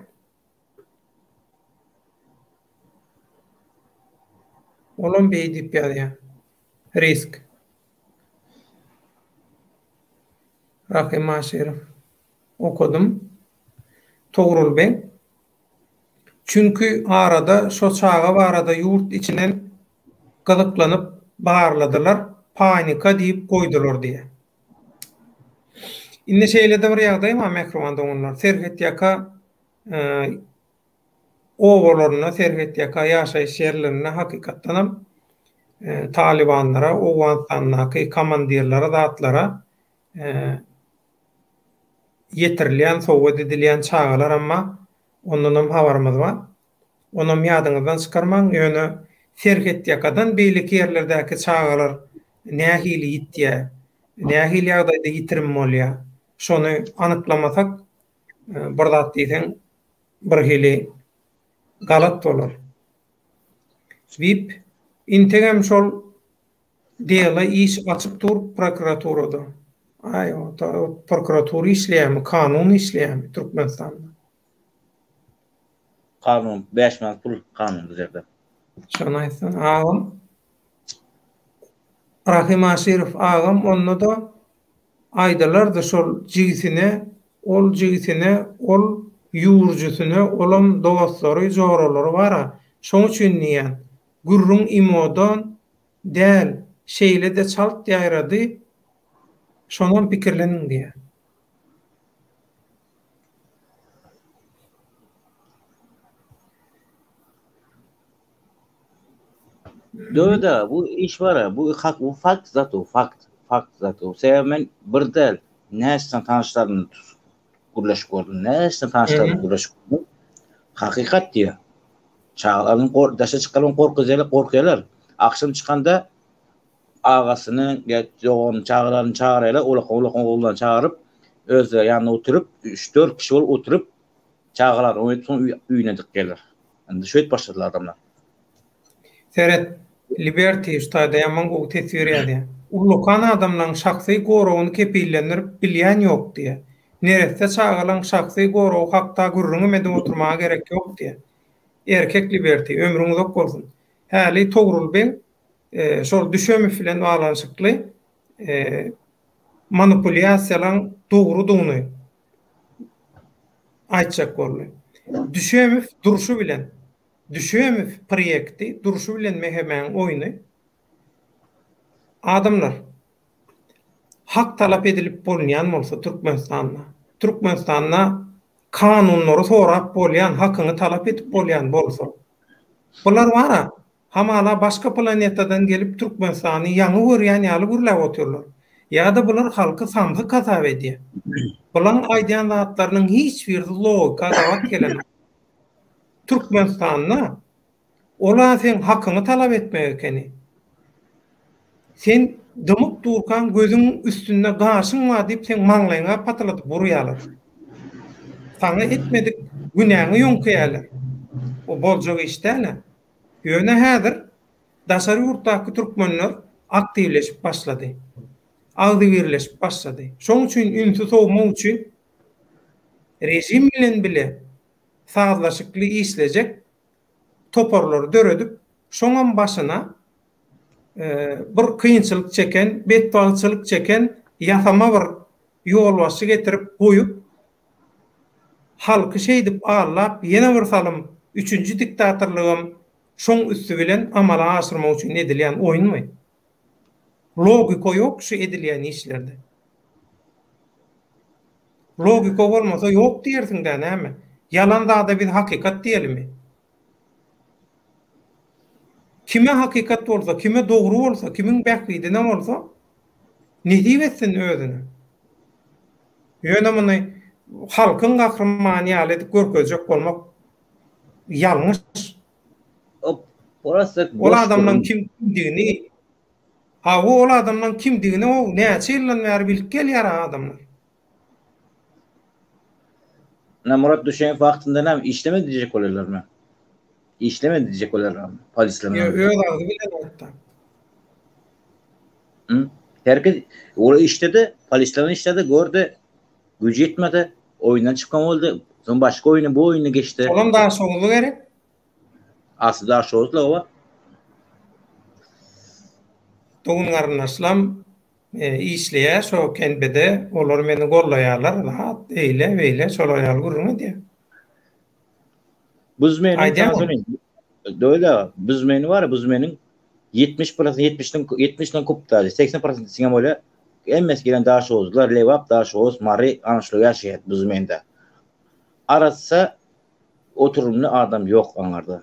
Olam beý diýip ýazýar. Risk. Rahym Aşyrow. Okadym. Togrul beg. Çünki arada şo çaga barada ýurt içinden gyzyklanyp barladylar, panika diýip goýdular diýýär. Indi şeýle-de bir ýagdaý bar mähriban doganlar. Serhetýaka obalarynda, serhetýaka ýaşaýyş ýerlerinde hakykatdanam talybanlara, Owganystandaky komandirlere, zatlara ýetirilýän, sowgat edilýän çagalaram bar. Ondanam habarymyz bar. Onam ýadyňyzdan çykarmaň, ýöne serhetýakadan beýleki ýerlerdäki çagalar nähili ýitýär, nähili ýagdaýda ýitirim bolýar, şony anyklamasak, bir zat diýseň, birhili galat bolar. Wip, integem şol dela iş açyk dur prokuraturada. Aý, o prokuratura işleýärmi, kanun işleýärmi Türkmenistanda? Kanun 5 manat pul kanun bu ýerde. Şony aýtsaň agam. Rahym Aşyrow agam onda-da aýdalardy şol jigisine ol jigisine ol ýüwürjisine olam dostlary joralary bara şoň üçin diýýän gürrüň imodan däl şeýlede çalt ýaýrady şonam pikirleniň diýýän. Döweda bu iş bar bu hak bu fakt zat o fakt fakt zat o. Sebäbi men bir däl näçe sany tanyşlarym gürleşip gördüm. Näçe sany tanyşlarym gürleşip gördüm. Hakykat diýýär. Çagalaryny gor daşa çykarman gorkuzýarlar, gorkýarlar. Agşam çykanda agasyny ýa doganyny çagalaryny çagyrýarlar, ulakan ulakan oglanlary çagyryp, özleri ýanynda oturyp, üç-dört kişi bolup oturyp, çagalary oýnadyp soň öýüne dykýarlar. Indi şeýdip başladylar adamlar. Seret, Liberty şu taýda ýaman gowy teswir ýazýar. Ullakan adamlaň şahsy goragyny kepillendirip bilýän ýok diýýär. Neresse çagalaň şahsy goragy hakda gürrüňem edip oturmaga gerek ýok diýýär. Erkek Liberty, ömrüň uzak bolsun. Häli Togrul beg şol Düşemow bilen baglanyşykly manipulýasiýalaň dogrudygyny aýtjak boldy. Düşemow durşy bilen Düşemow proýekti durşy bilen MHM-niň oýny. Adamlar, hak talap edilip bolunýan bolsa Türkmenistanda, Türkmenistanda kanunlary sorap bolýan, hakyňy talap edip bolýan bolsa, bular bar-a, hamala başga planetadan gelip Türkmenistany ýaňy görýän ýaly gürläp otyrlar. Ýa-da bular halky samsyk hasap edýär. Bulaň aýdýan zatlarynyň hiç birisi logika gabat gelenok. Türkmenistanda ola seň hakyňy talap etmek ekeni. Sen dymyp durkaň gözüň üstünde gaşyň bar diýip seň maňlaýyňa patyladyp urýarlar. Saňa etmedik günäňi ýoňkaýarlar. O boljak iş däl-ä. Ýöne häzir daşary ýurtdaky türkmenler aktiwleşip başlady. Agzybirleşip başlady. Şoň üçin ünsi sowmak üçin režim bilen bile sazlaşykly işlejek toparlary döredip, şoňam başyna bir kynçylyk çeken, betbagtçylyk çeken ýasama bir ýolbaşçy getirip goýup, halky şeýdip aldap, ýene bir salym üçünji diktatorlygam şoň üsti bilen amala aşyrmak üçin edilýän oýunmy? Logika ýok şu edilýän işlerde. Logika bolmasa ýok diýersiň-dä näme? Ýalan zada biz hakykat diýelimi? Kime hakykat bolsa, kime dogry bolsa, kimiň bähbidine bolsa, nesip etsin özüne. Ýöne muny halkyň gahrymany ýaly edip görkezjek bolmak ýalňyş. Ol adamlaň kimdigini, hawa ol adamlaň kimdigini o näçe ýyldan bäri bilip gelýär adamlar. Ine Murat Düşeýew wagtynda näme işlemedi diýjek bolýarlarmy? Işlemedi diýjek bolýarlarmy? Polisler. Ýok, öz agzy bilen aýtdy. Hı? Herkes ol işledi, polisler işledi, gördi. Güýji ýetmedi, oýundan çykan boldy. Soň başga oýuna, bu oýuna geçdi. Olam Daşoguzly gerek. Asly Daşoguzly oba. Dogan garyndaşlam işleýär şo kenbede, olar meni gollaýarlar, zat, eýle, beýle, şolar ýaly gürrüň edýär. Buzmeniň Aýdýan sana söyleýin. Döwlet aga, Buzmeni bar, Buzmeniň 70 prosent, 70-den 70-den köp daže, 80 prosent diýseňem bolýar. Hemmesi gelen Daşoguzlylar, Lebap, Daşoguz, Mary, ana şular ýaşaýar Buzmende. Arassa oturymly adam ýok aňarda.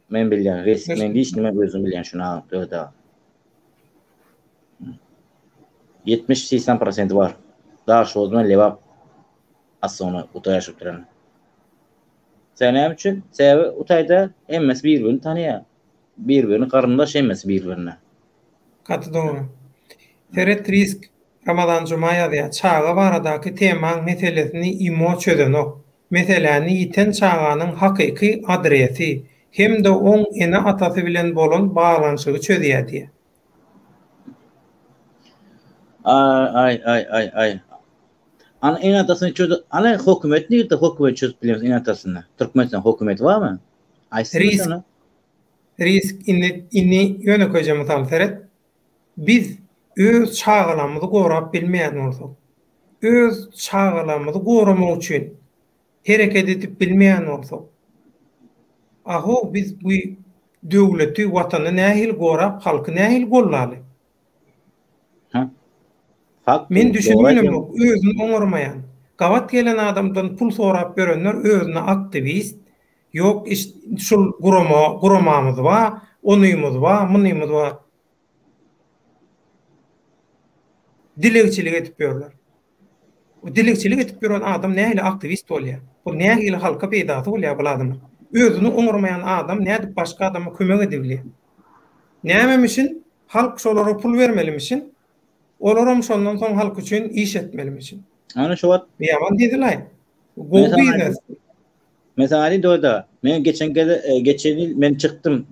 Men bilýän, res, men liçni men özüm bilýän şuny aga, Döwlet aga. 70-80 prosenti bar. Daşoguz bilen Lebap aslyny uta ýaşap duran. Sen näme üçin? Sebäbi utaýda hemmesi bir-birini tanaýar. Bir-birini garyndaş hemmesi bir-birine. Gaty dogry. Seret risk Ramazan Juma ýazýar, Çaga baradaky temaň meselesini imo çözenok. Meseläni ýiten çaganyň hakyky adresi hem-de oň ene-atasy bilen bolan baglanyşygy çözýär diýýär. Aý aý aý aý aý. Ana ene-atasyny çözüp, ana hökümet nirde hökümet çözüp bilýär ene-atasyny? Türkmenistan hökümeti barmy? Aýtsana Risk. Risk indi indi ýönekeýje mysal seret. Biz öz çagalarymyzy gorap bilmeýän bolsak, öz çagalarymyzy goramak üçin hereket edip bilmeýän bolsak, ahow biz bu döwleti, watany nähili gorap, halky nähili gollaly? Ha. Fakt. Men düşünmenemok, özüni oňarmaýan, gabat gelen adamdan pul sorap ýörenler özüne aktiwist, Ýok iş şul gurama guramamyz bar. Onymyz bar, munymyz bar. Dilegçilik edip ýörler. Bu dilegçilik edip ýören adam nähili aktiwist bolýar? Bu nähili halka peýdasy bolýar bul adamyň? Özüni oňarmaýan adam nädip başga adama kömek edebilýär? Nämemişin halk şolara pul bermelimişin, olaram şondan soň halk üçin iş etmelimişin. Ana şu wagt Ýaman diýdilaý. Gowy biznes. Men saňa aýdayyn Doda, men geçen geze geçen ýyl men çykdym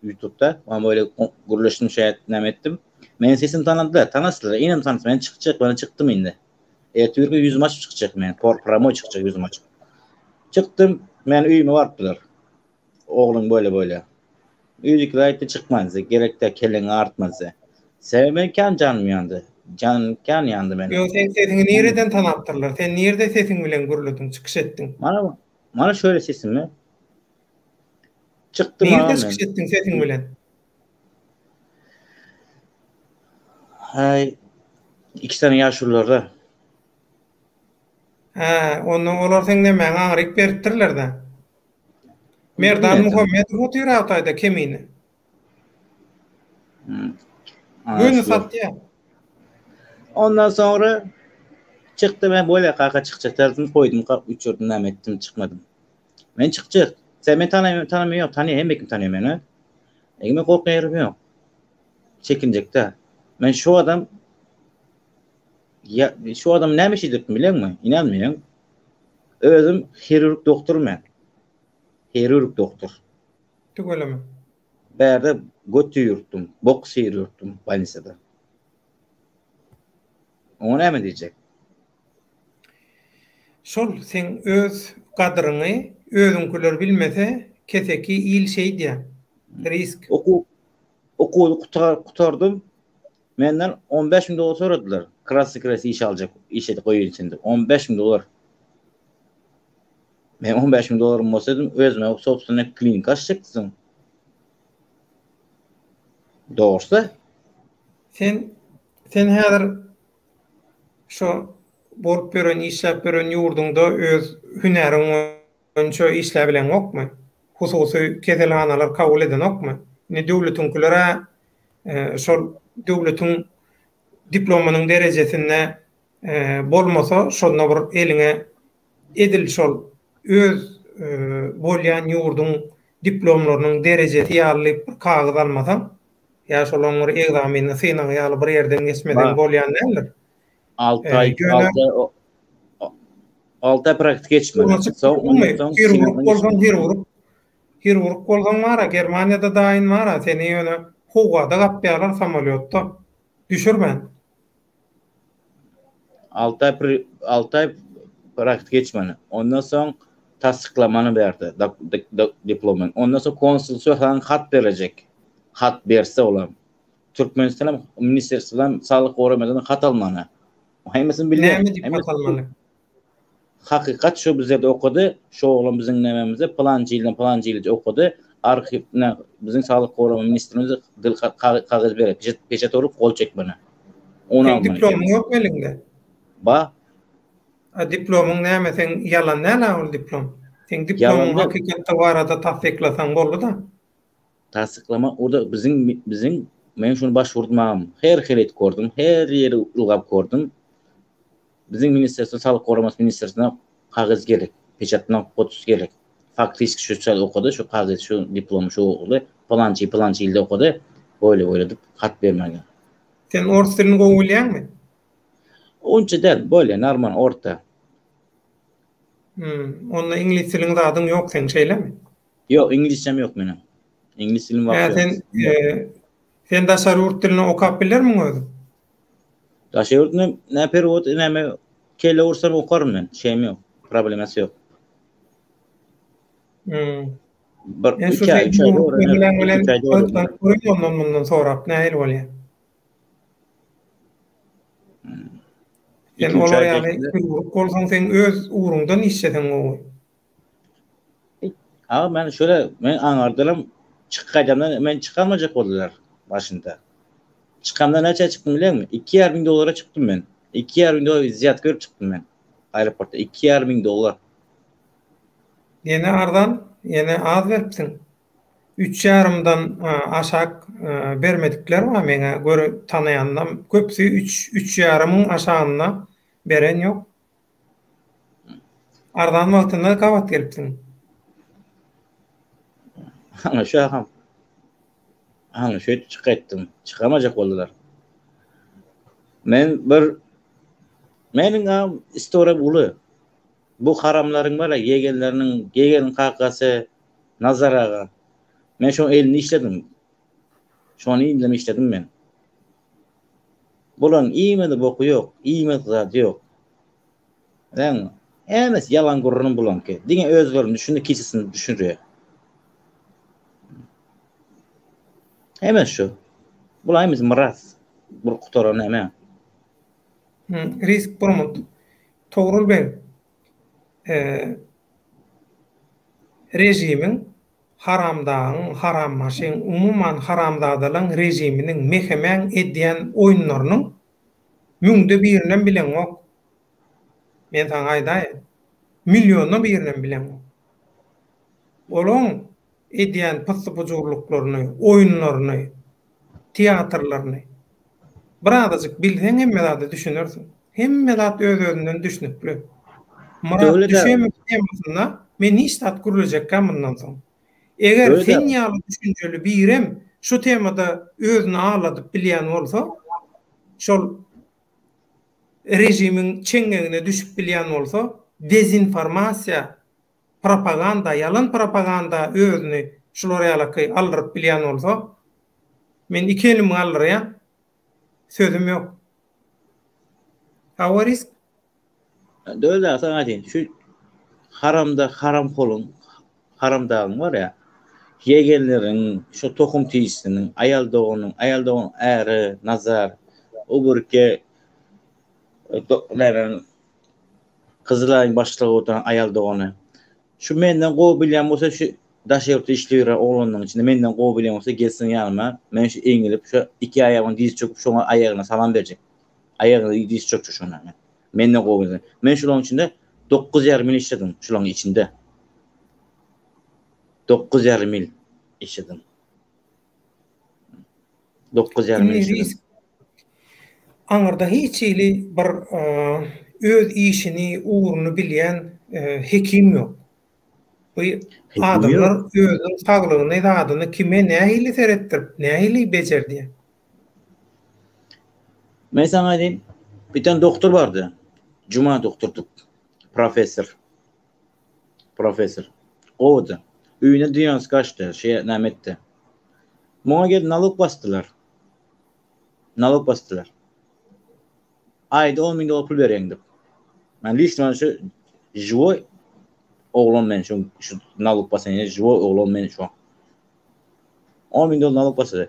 YouTube'da. Men böyle gürleşdim, şeýt näme etdim. Meniň sesimi tanadylar, tanasdylar, inem tanasdy. Men çykjak, men çykdym indi. Ertir gün ýüzüm açyp çykjak men, por promoý çykjak ýüzüm açyp. Çykdym, men öýüme barypdylar. Ogluň böyle böyle. Öýdäkiler aýtdy çykman size, gerek däl, kelleňi agyrtma size. Sebäbi men kän janym ýandy. Janym kän ýandy meniň. Ýok, seň sesiňi nireden tanapdyrlar? Sen nirde sesiň bilen gürlediň, çykyş etdiň? Mana, mana şöyle sesimi. Çykdym Nirde çykyş etdiň sesiň bilen? Haý, iki sany ýaşulularda. Hä, onda olar seň nemäňi aňryk beripdirler-dä. Merdan Muhammedow otyr Agtaýda kemine. Göni satýar. Ondan soňra çykdy men bolýa kaka çykjak däldim goýdum uçurdym näme etdim çykmadym. Men çykjak. Sen meni tanaýan tanamaýan ýok tanaýan hemme kim tanaýar meni. Eger men gorkýan ýerim ýok. Çekinjek däl. Men şu adam ýa şu adam näme iş edipdim bileňmi? Inanmaýaň. Özüm hirurg doktor men. Hirurg doktor. Tüweleme. Bärde göt ýüýürtdim, bok syýrýurtdum bolnisada. Oňa näme diýjek? Şol seň öz gadyryňy özüňkiler bilmese keseki il şeýdýä. Risk. Okuw okuwy gutardym. Menden 15 müň dollar soradylar. Krasny kres işe aljak, işe goýaýyn seni diýip. 15 müň dollar. Men 15 müň dollarym bolsa dedim, özüme sobstwennyý klinika açjakdym. Dogrusy. Sen sen häzir şo bolup ýören, işläp ýören ýurduňda öz hünäriň boýunça işläbileňokmy? Hususy keselhanalar kabul edenokmy? Indi döwletiňkiler-ä şol döwletiň diplomynyň derejesinde bolmasa, şonda bir eliňe edil şol öz bolýan ýurduň diplomlarynyň derejesi ýaly bir kagyz almasaň, ýa şolaryň bir egzamini, synagy ýaly bir ýerden geçmeseň bolýan däldir. 6 aý, 6 6 aý praktika geçmeli. Soň hirurg bolsaň hirurg, hirurg bolsaň bar-a, Germaniýada daýyn bar-a, seni ýöne howada gapýarlar samolýotda, düşürmän. 6 aý 6 aý praktika geçmeli. Ondan soň tassyklamaly berdi diplomyň. Ondan soň konsulçy saňa hat berjek. Hat berse olam. Türkmenistan ministerstwodan saglyk goraýmadan hat almaly. Hemmesini bilýär. Näme diýip hat almaly? Hakykat şu bizde okady, şu oglan biziň nämemizde pylançy ýyldan pylançy ýyla okady. Arhiw biziň saglyk gorama ministrimiz dil kagyz berip, peçet urup gol çekmeli. Ony almaly. Diplomyň ýokmy eliňde? Ba. A diplomyň näme seň ýalan däl-ä ol diplom. Seň diplomyň hakykatda barada tassyklasaň boldy-da. Tassyklama o-da biziň biziň men şuny baş urdum her hili edip gördüm, her ýeri ylgap gördüm. Biziň ministerstwo saglyk goramasy ministerstwona kagyz gerek, peçatna podpis gerek. Faktiski şu çal okady, şu kagyz, şu diplomy şu ogly pylançy pylançy ýylda okady, boýle boýle diýip hat bermeli. Sen ors dilini gowy bilýäňmi? Onça däl, bolýa normal orta. Hmm, onda iňlis diliň zadyň ýok seň şeýlemi? Ýok, iňlisçem ýok meniň. Iňlis dilim wagty ýok. Sen sen daşary ýurt dilini okap bilermiň özüň? Daşary ýurt dilini nä perewod näme kelle ursam okaryn men. Şeýim ýok. Problemasy ýok. Hmm. Bir iki aý, üç aý Ondan mundan sorap nähili bolýar? Sen olar ýaly bolsaň sen öz ugruňdan işleseň gowy. Aga men şöyle men aňardanam çykyp gaýdamdan men çykarmajak boldular başynda. Çykamda näçä çykdym bileňmi? 2,5 müň dollara çykdym men. 2,5 müň dollar zýatka berip çykdym men. Aeroportda 2,5 müň dollar. Ýene arzan, ýene az beripsiň. Üç ýarymdan aşak bermedikler bar meňä göre tanaýanlam köpüsi üç üç ýarymyň aşagynda beren ýok. Arzan wagtynda gabat gelipsiň. Ana şu agam. Ana şeýdip çykaýtdym. Çykamajak boldular. Men bir meniň agam istoriýam uly. Bu haramlaryň bar-a ýegenleriniň, ýegeniň kakasy Nazar aga. Men şoň elinde işledim. Şony ilden işledim men. Bularyň iýmedi boky ýok, iýmedik zady ýok. Bilýäňmi? Hemmesi ýalan gürrüň bulaňky. Diňe özlerini düşündi, kisesini düşünürýär. Hemmesi şu. Bular hemmesi myras. Bir gutaran näme? Risk Promot. Togrul beg, režimiň, haramdagyň, harambaşyň, umuman haramzadalaň režiminiň, mehemäň edýän oýunlarynyň müňde birinem bileňok. Men saňa aýdaýyn. Millionda birinem bileňok. Olaň edýän pyssy-pujurlyklaryny, oýunlaryny, teatrlaryny birazajyk bilseň hemme zada düşünersiň. Hemme zat öz-özünden düşnükli. Myrat Düşemow temasynda men hiç zat gürlejekgä mundan soň. Eger sen ýaly düşünjeli birem şu temada özüni aldadyp bilýän bolsa, şol režimiň çeňňegine düşüp bilýän bolsa, dezinformasiýa propaganda, ýalan propaganda özüni şular ýalaky aldyryp bilýän bolsa, men iki elimi galdyrýan, sözüm ýok. Hawa risk. Döwlet aga saňa aýdaýyn, şu haramda haramholuň, haramdagyň bar ýa, ýegenleriň, şu tohum tijisiniň, aýal doganyň, aýal doganyň äri Nazar, o birki näme Gyzylaýyň başlygy oturan aýal dogany. Şu menden gowy bilýän bolsa şu daş ýurtda işleýän oglanlaryň içinde menden gowy bilýän bolsa gelsin ýanyma. Men şu eňilip şu iki aýagyny diz çöküp şoňa aýagyna salam berjek. Aýagyna diz çökjek şoňa men. Menden gowy bilýän. Men şularyň içinde 9,5 ýyl işledim şularyň içinde. 9,5 ýyl işledim. 9,5 ýyl işledim. Aňyrda hiç hili bir öz işini, ugruny bilýän hekim ýok. Bu adamlar özüniň saglygyny, zadyny kime nähili seretdirip, nähili bejerdýär? Men saňa aýdaýyn, bir tane doktor bardy. Juma doktordyk. Professor. Professor. Gowudy. Öýüne dünýäsi gaçdy, şeý näme etdi. Muňa gelip nalog basdylar. Nalog basdylar. Aýda 10 müň dollar pul berýäň diýip. Men liçno şu živoý oglan men şu şu nalog basan ýeri živoý oglan men şu. 10 müň dollar nalog basdy.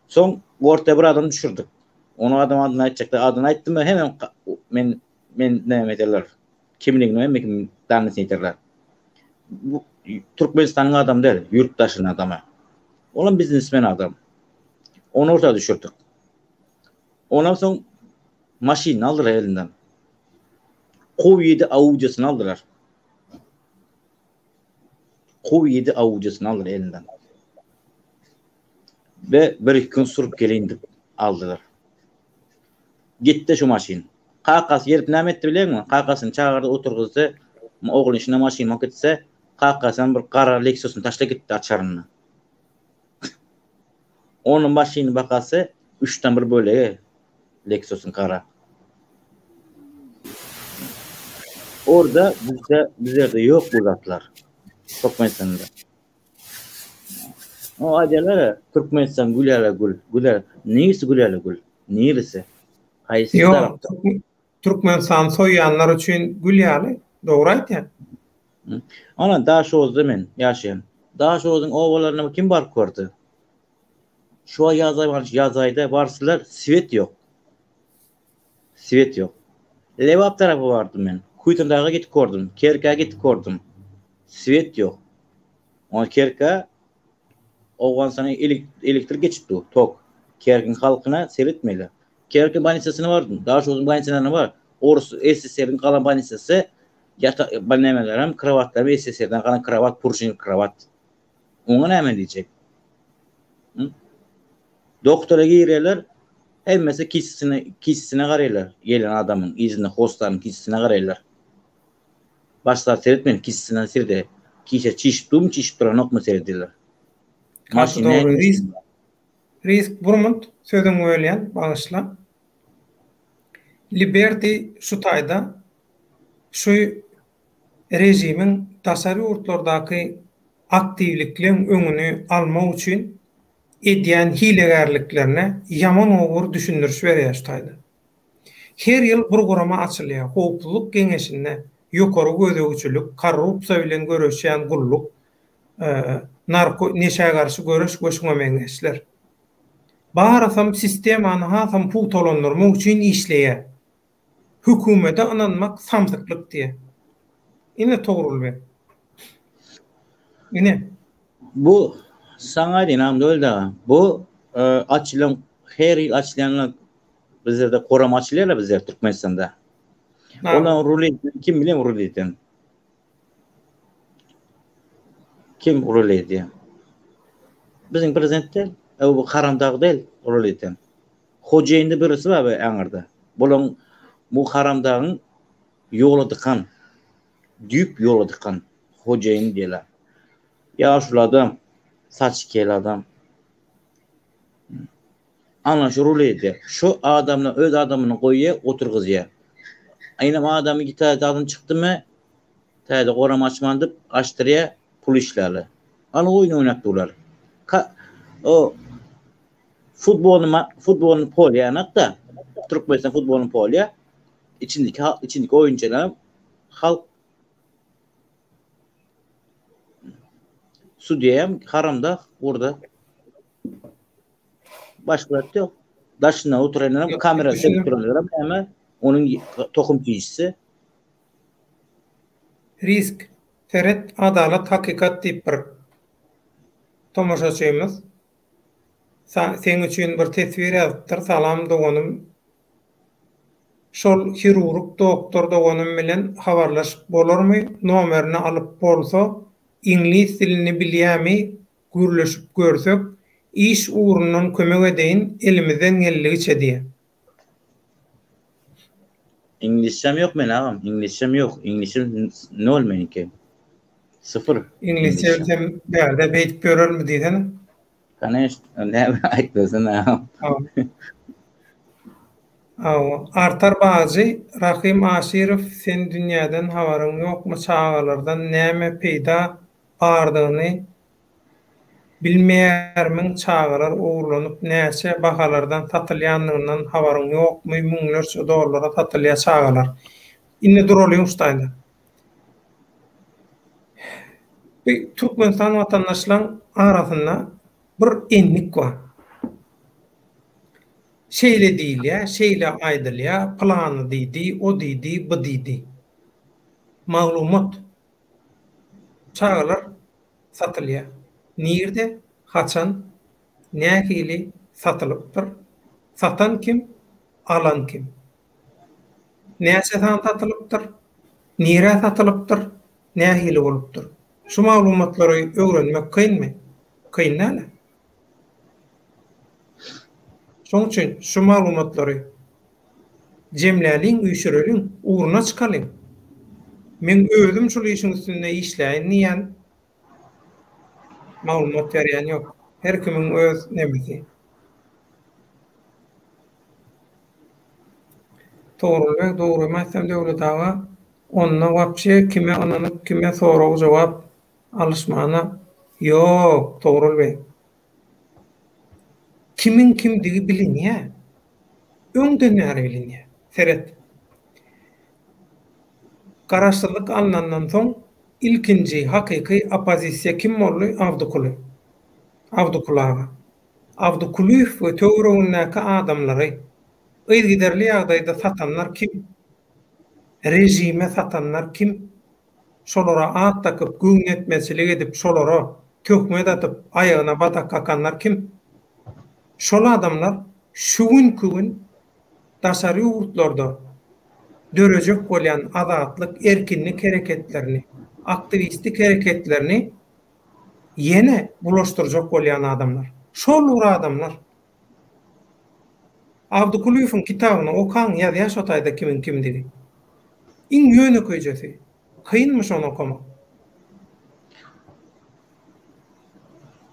Soň orta bir adam düşürdik. Onu adam adyny aýtjakdy. Adyny aýtdym hemen men men näme ederler. Kimligini hemme kim dannysyny ýetirler. Bu Türkmenistanyň adamy däl, ýurt daşynyň adamy. Olam biznesmen adam. Ony orta düşürdik. Ondan soň maşynyny aldylar elinden. Q7 Audi'sini aldylar. Q7 Audi'sini aldylar elinden. Ve bir iki gün sürüp gelin diýip aldylar. Gitdi şu maşyn. Kakasy gelip näme etdi bileňmi? Kakasyny çagyrdy, oturgyzdy. Ogly şuna maşyn bolup gitse, kakasam bir gara Lexusyny taşla gitdi açaryny. Onuň maşyny bakasy üçden bir bölegi Lexusyň gara. Orda bizde bizlerde ýok bu zatlar. Türkmenistanda. O aýdýarlar, Türkmenistan gül ýaly gül. Gül ýaly. Niresi gül ýaly gül? Niresi? Haýsy tarap? Türkmenistan soýýanlar üçin gül ýaly. Dogry aýtýaň. Ana Daşoguzda men ýaşaýan. Daşoguzyň obalaryna kim baryp gördi? Şu aý ýaz aý bar, ýaz aýda barsalar swet ýok. Swet ýok. Lebap tarapa bardym men. Köýtendaga gidip gördüm, Kerkä gidip gördüm. Swet ýok. Ona Kerkä Owganystana elektrik geçip dur, tok. Kerkiň halkyna seretmeli. Kerki bolnisasyna bardym. Daşoguzyň bolnisalaryna bar. Orus SSR-iň galan bolnisasy ýatak nämelerem, krowatlaram SSR-den galan krowat, purjin krowat. Oňa näme diýjek? Doktora girýärler, hemmesi kisesine, kisesine garaýarlar, gelen adamyň yzyna hossaryň kisesine garaýarlar. Başga seretmän kisesine serede, kise çişip durmy, çişip duranokmy seredýärler. Gaty dogry. Risk, risk bir munt sözüňi bölýän, bagyşla. Liberty şu taýda şu režimiň daşary ýurtlardaky aktiwlikleň öňüni almak üçin edýän hilegärliklerine ýaman gowy bir düşündiriş berýär şu taýda. Her ýyl bir gurama açylýar, Howpsuzlyk geňeşinde ýokary gözegçilik, korrupsiýa bilen göreşýän gulluk, narko, neşä garşy göreş we şuňa meňzeşler. Barysam sistemany hasam pugtalandyrmak üçin işleýär. Hökümete ynanmak samsyklyk diýýär. Ine Togrul beg. Ine. Bu saňa aýdaýyn Amdöwlet aga. Bu açylan her ýyl açylýanlar bizlerde gurama açylýarlar bizler Türkmenistanda. Olar rul edýän kim bilen rul edýän? Kim rul edýär? Biziň prezident däl, bu haramdag däl rul edýän. Hojaýynda birisi bar bu aňyrda. Bulaň bu haramdagyň ýola dykan. Düýp ýola dykan hojaýyn diýýärler. Ýaşuly adam, saçy kel adam. Ana şu rul edýär. Şu adamlar öz adamyny goýýar, oturgyzýar. Aýnam adamy gitarada adam çykdymy, täze gorama açman diýip açdyrýar, pul işlärler. Ana oýun oýnap durlar. Ka o Futbolyny futbolyny polýanakda Türkmenistan futbolyny polýa içindiki içindiki oýunçylar halk sudýam haramdag orda başga zat ýok. Daşynda oturanlaram kamera çekip duranlaram näme onuň tohum çiýişisi. Risk, seret adalat hakykat diýip bir tomaşaçymyz Seň üçin bir teswir ýazypdyr salam doganym şol hirurg doktor doganym bilen habarlaşyp bolarmy nomerini alyp bolsa iňlis dilini bilýämi gürleşip görsek iş ugrundan kömek edeýin elimizden geldigiçe diýä. Iňlisçem ýok men agam iňlisçem ýok iňlisçem nol meniňki. Syfyr. Iňlisçe bilsem bärde beýdip ýörermi diýsene. Koneşno, näme aýtmasyn agam. Hawa. Artar Bajy, Rahym Aşyrow sen dünýäden habaryň ýokmy çagalardan näme peýda bardygyny bilmeýärmiň çagalar ogurlanyp näçe bahalardan satylýandygyndan habaryň ýokmy müňlerçe dollara satylýa çagalar. Indi duralyň şu taýda. Bu Türkmenistan watandaşlaň arasynda bir endik bar. Şeýle diýilýär, şeýle aýdylýar, pylany diýdi, o diýdi, bu diýdi. Maglumat. Çagalar satylýar. Nirde, haçan, nähili satylypdyr? Satan kim, alan kim? Näçe sany satylypdyr? Nirä satylypdyr? Nähili bolupdyr? Şu maglumatlary öwrenmek kynmy? Kyn däl-ä. Şonuň üçin şu maglumatlary jemläliň, üýşüreliň, ugruna çykalyň. Meň özüm şul işiň üstünde işläýin diýýän maglumat berýän ýok. Her kimiň öz nemesi. Togrul beg dogrymy aýtsam Döwlet aga onda wapşe kime ynanyp kime sorag jogap alyşmana ýok Togrul beg. Kimiň kimdigi bilinýä. Öňden bäri bilinýä. Seret. Garaşsyzlyk alnandan soň ilkinji hakyky oppozisiýa kim boldy Abdykuly. Abdykuly aga. Abdy Kulyýew we töweregindäki adamlary yzygiderli ýagdaýda satanlar kim? Režime satanlar kim? Şolara at dakyp, göwnüýetmezçilik edip, şolara töhmet atyp, aýagyna badak kakanlar kim? Şol adamlar şu günki gün daşary ýurtlarda dörejek bolýan azatlyk, erkinlik hereketlerini, aktiwistik hereketlerini ýene bulaşdyrjak bolýan adamlar. Şol bir adamlar. Abdy Kulyýewiň kitabyny okaň, ýazýar şo taýda kimiň kimdigi. Iň ýönekeýjesi. Kynmy şony okamak?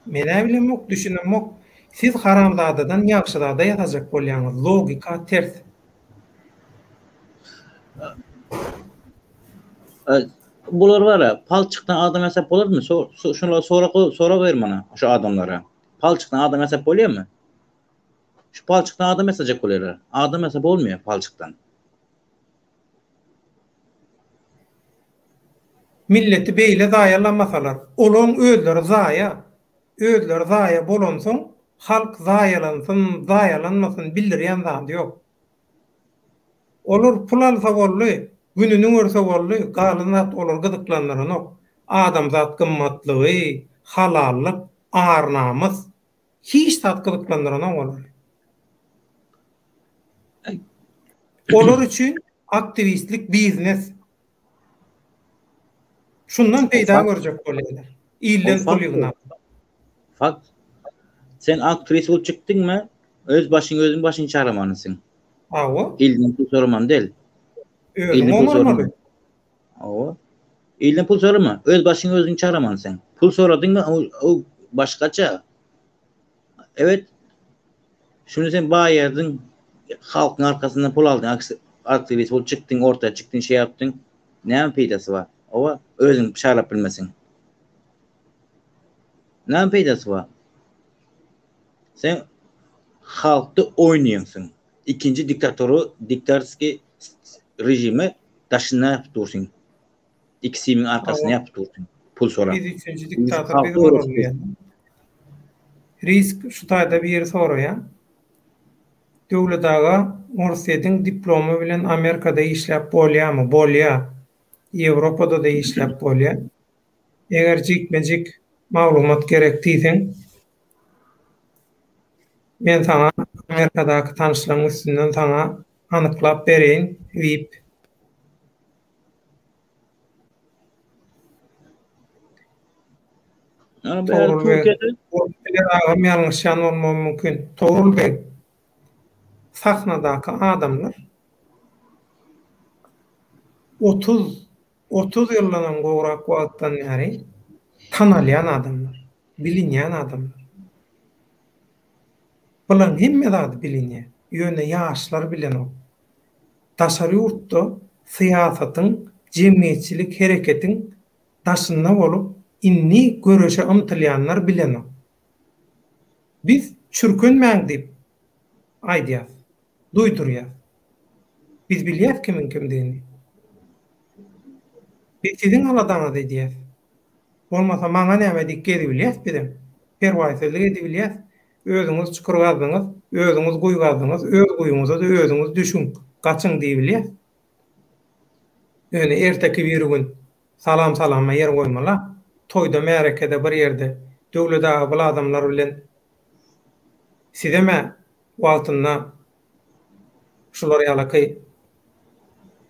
Men-ä bilemok, düşünemok. Siz haramzadadan ýagşyzada ýasajak bolýaňyz. Logika ters. Bular bara palçykdan adam ýasap bolarmy? Şolara sorag sorag ber mana şu adamlara. Palçykdan adam ýasap bolýarmy? Şu palçykdan adam ýasajak bolýarlar. Adam ýasap bolmaýar palçykdan. Milleti beýle zaýalamasalar, olaň özleri zaýa. Özleri zaýa bolansoň, halk zaýalansyn, zaýalanmasyn bildirýän zady ýok. Olar pul alsa boldy, gününi görse boldy, galan zat olary gyzyklandyranok. Adamzat gymmatlygy, halallyk, ar-namys, hiç zat gyzyklandyranok olary. Olar üçin aktiwistlik biznes. Şundan peýda görjek bolýarlar. Ilden pul ýygnap. Fakt. Sen aktrisa bolup çykdyňmy, öz başyň özüň başyňy çaramalysyň. Hawa. Ilden pul soramaly däl. Özüň oňarmaly. Hawa. Ilden pul sorama, öz başyňy özüň çaramalysyň. Pul soradyňmy, o başgaça. Evet. Şuny sen baýardyň, halkyň arkasyndan pul aldyň, aktiwist bolup çykdyň, orta çykdyň, şey yapdyň. Näme peýdasy bar? Owa, özüň çarap bilmesiň. Näme peýdasy bar? Sen halkda oýnaýaňsyň. Ikinji diktatory, diktatorskiý režimi daşynda ýapyp dursuň. Ikisiniň arkasyny ýapyp dursuň. Pul sorap. Biz üçünji diktator biz bolarys diýýär. Risk şu taýda biri soraýar. Döwlet aga Orsýetiň diplomy bilen Amerikada işläp bolýamy? Bolýa. Ýewropada-da işläp bolýa. Eger jikme-jik maglumat gerek diýseň, men saňa Amerikadaky tanyşlaryň üstünden saňa anyklap bereýin, vip. Togrul beg, bolup biler agam ýalňyşýan bolmagym mümkin. Togrul beg, sahnadaky adamlar 30 30 ýyldanam gowrak wagtdan bäri tanalýan adamlar, bilinýän adamlar. Bularyň hemme zady bilinýär. Ýöne ýaşlar bilenok. Daşary ýurtda syýasatyň, jemgyýetçilik hereketiň daşynda bolup, indi göreşe ymtylýanlar bilenok. Biz çürkenmäň diýip aýdýas, duýdurýas. Biz bilýäs kimiň kimdigini. Biz siziň aladaňyzy edýäs. Bolmasa maňa näme diýip gezibilýäs bizem. Perwaýsyzlyk edibilýäs. Özüňiz çukur gazdyňyz, özüňiz guýy gazdyňyz, öz guýyňyza-da özüňiz düşüň, gaçyň diýibilýäs. Ýöne erteki birigün salam salama ýer goýmaly-a. Toýda, märekede bir ýerde Döwlet aga bul adamlar bilen sizem-ä wagtynda şular ýalaky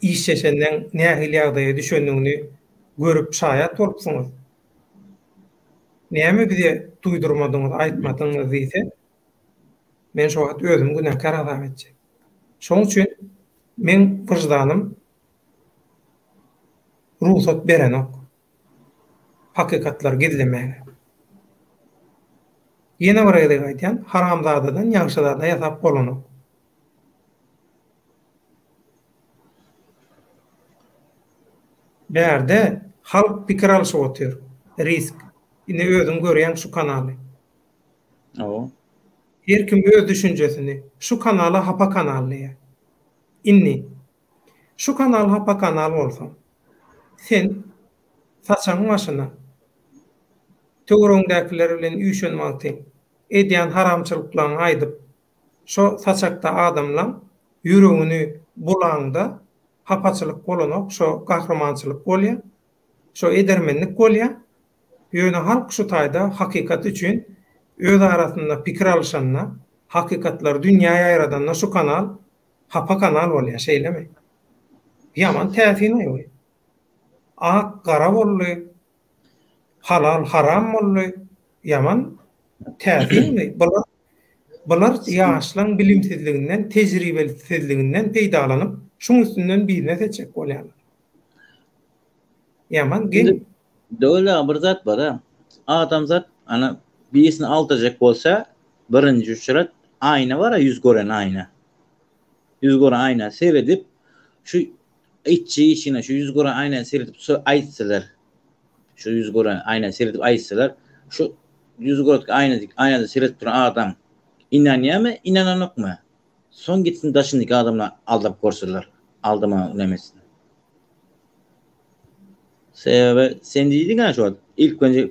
işleşenleň nähili ýagdaýa düşendigini görüp şaýat bolupsyňyz. Näme bize duýdurmadyňyz, aýtmadyňyz diýse, men şo wagt özümi günäkär hasap etjek. Şoň üçin meň wyždanym rugsat berenok hakykatlary gizlemäge. Ýene bir gezek aýdýan, haramzadadan ýagşyzada ýasap bolanok. Bärde halk pikir alşyp otyr. Risk. Ine özüň görýäň şu kanaly. Hawa. Her kim öz düşünjesini. Şu kanala hapa kanal diýýär. Indi şu kanal hapa kanal bolsa, sen saçagyň başyna töweregiňdäkiler bilen üýşen wagty edýän haramçylyklaňy aýdyp, Şo saçakda adamlaň ýüregini bulaňda hapaçylyk bolanok, şo gahrymançylyk bolýa, şo edermenlik bolýa. Ýöne halk şu taýda hakykat üçin öz arasynda pikir alyşanda, hakykatlary dünýä ýaýradanda şu kanal hapa kanal bolýa, şeýlemi? Ýaman täsin aýoý. Ak gara boldy, halal haram boldy, ýaman. Täsinmi? Bular bular ýaşlaň bilimsizliginden, tejribesizliginden peýdalanyp, şuň üstünden biznes etjek bolýarlar. Ýaman geň. Döwlet aga bir zat bar-a. Adamzat ana birisini aldajak bolsa, birinji uçrat aýna bar-a ýüz gören aýna. Ýüz gören aýna seredip, şu içi içine şu ýüz gören aýna seredip şu aýtsalar. Şu ýüz gören aýna seredip aýtsalar, şu ýüz gören aýna aýnada seredip duran adam inanýarmy, inananokmy? Soň gitsin daşyndaky adamlar aldap görsünler. Aldama näme etsin. Sebäbi sen diýdiň-ä şu wagt, ilk önce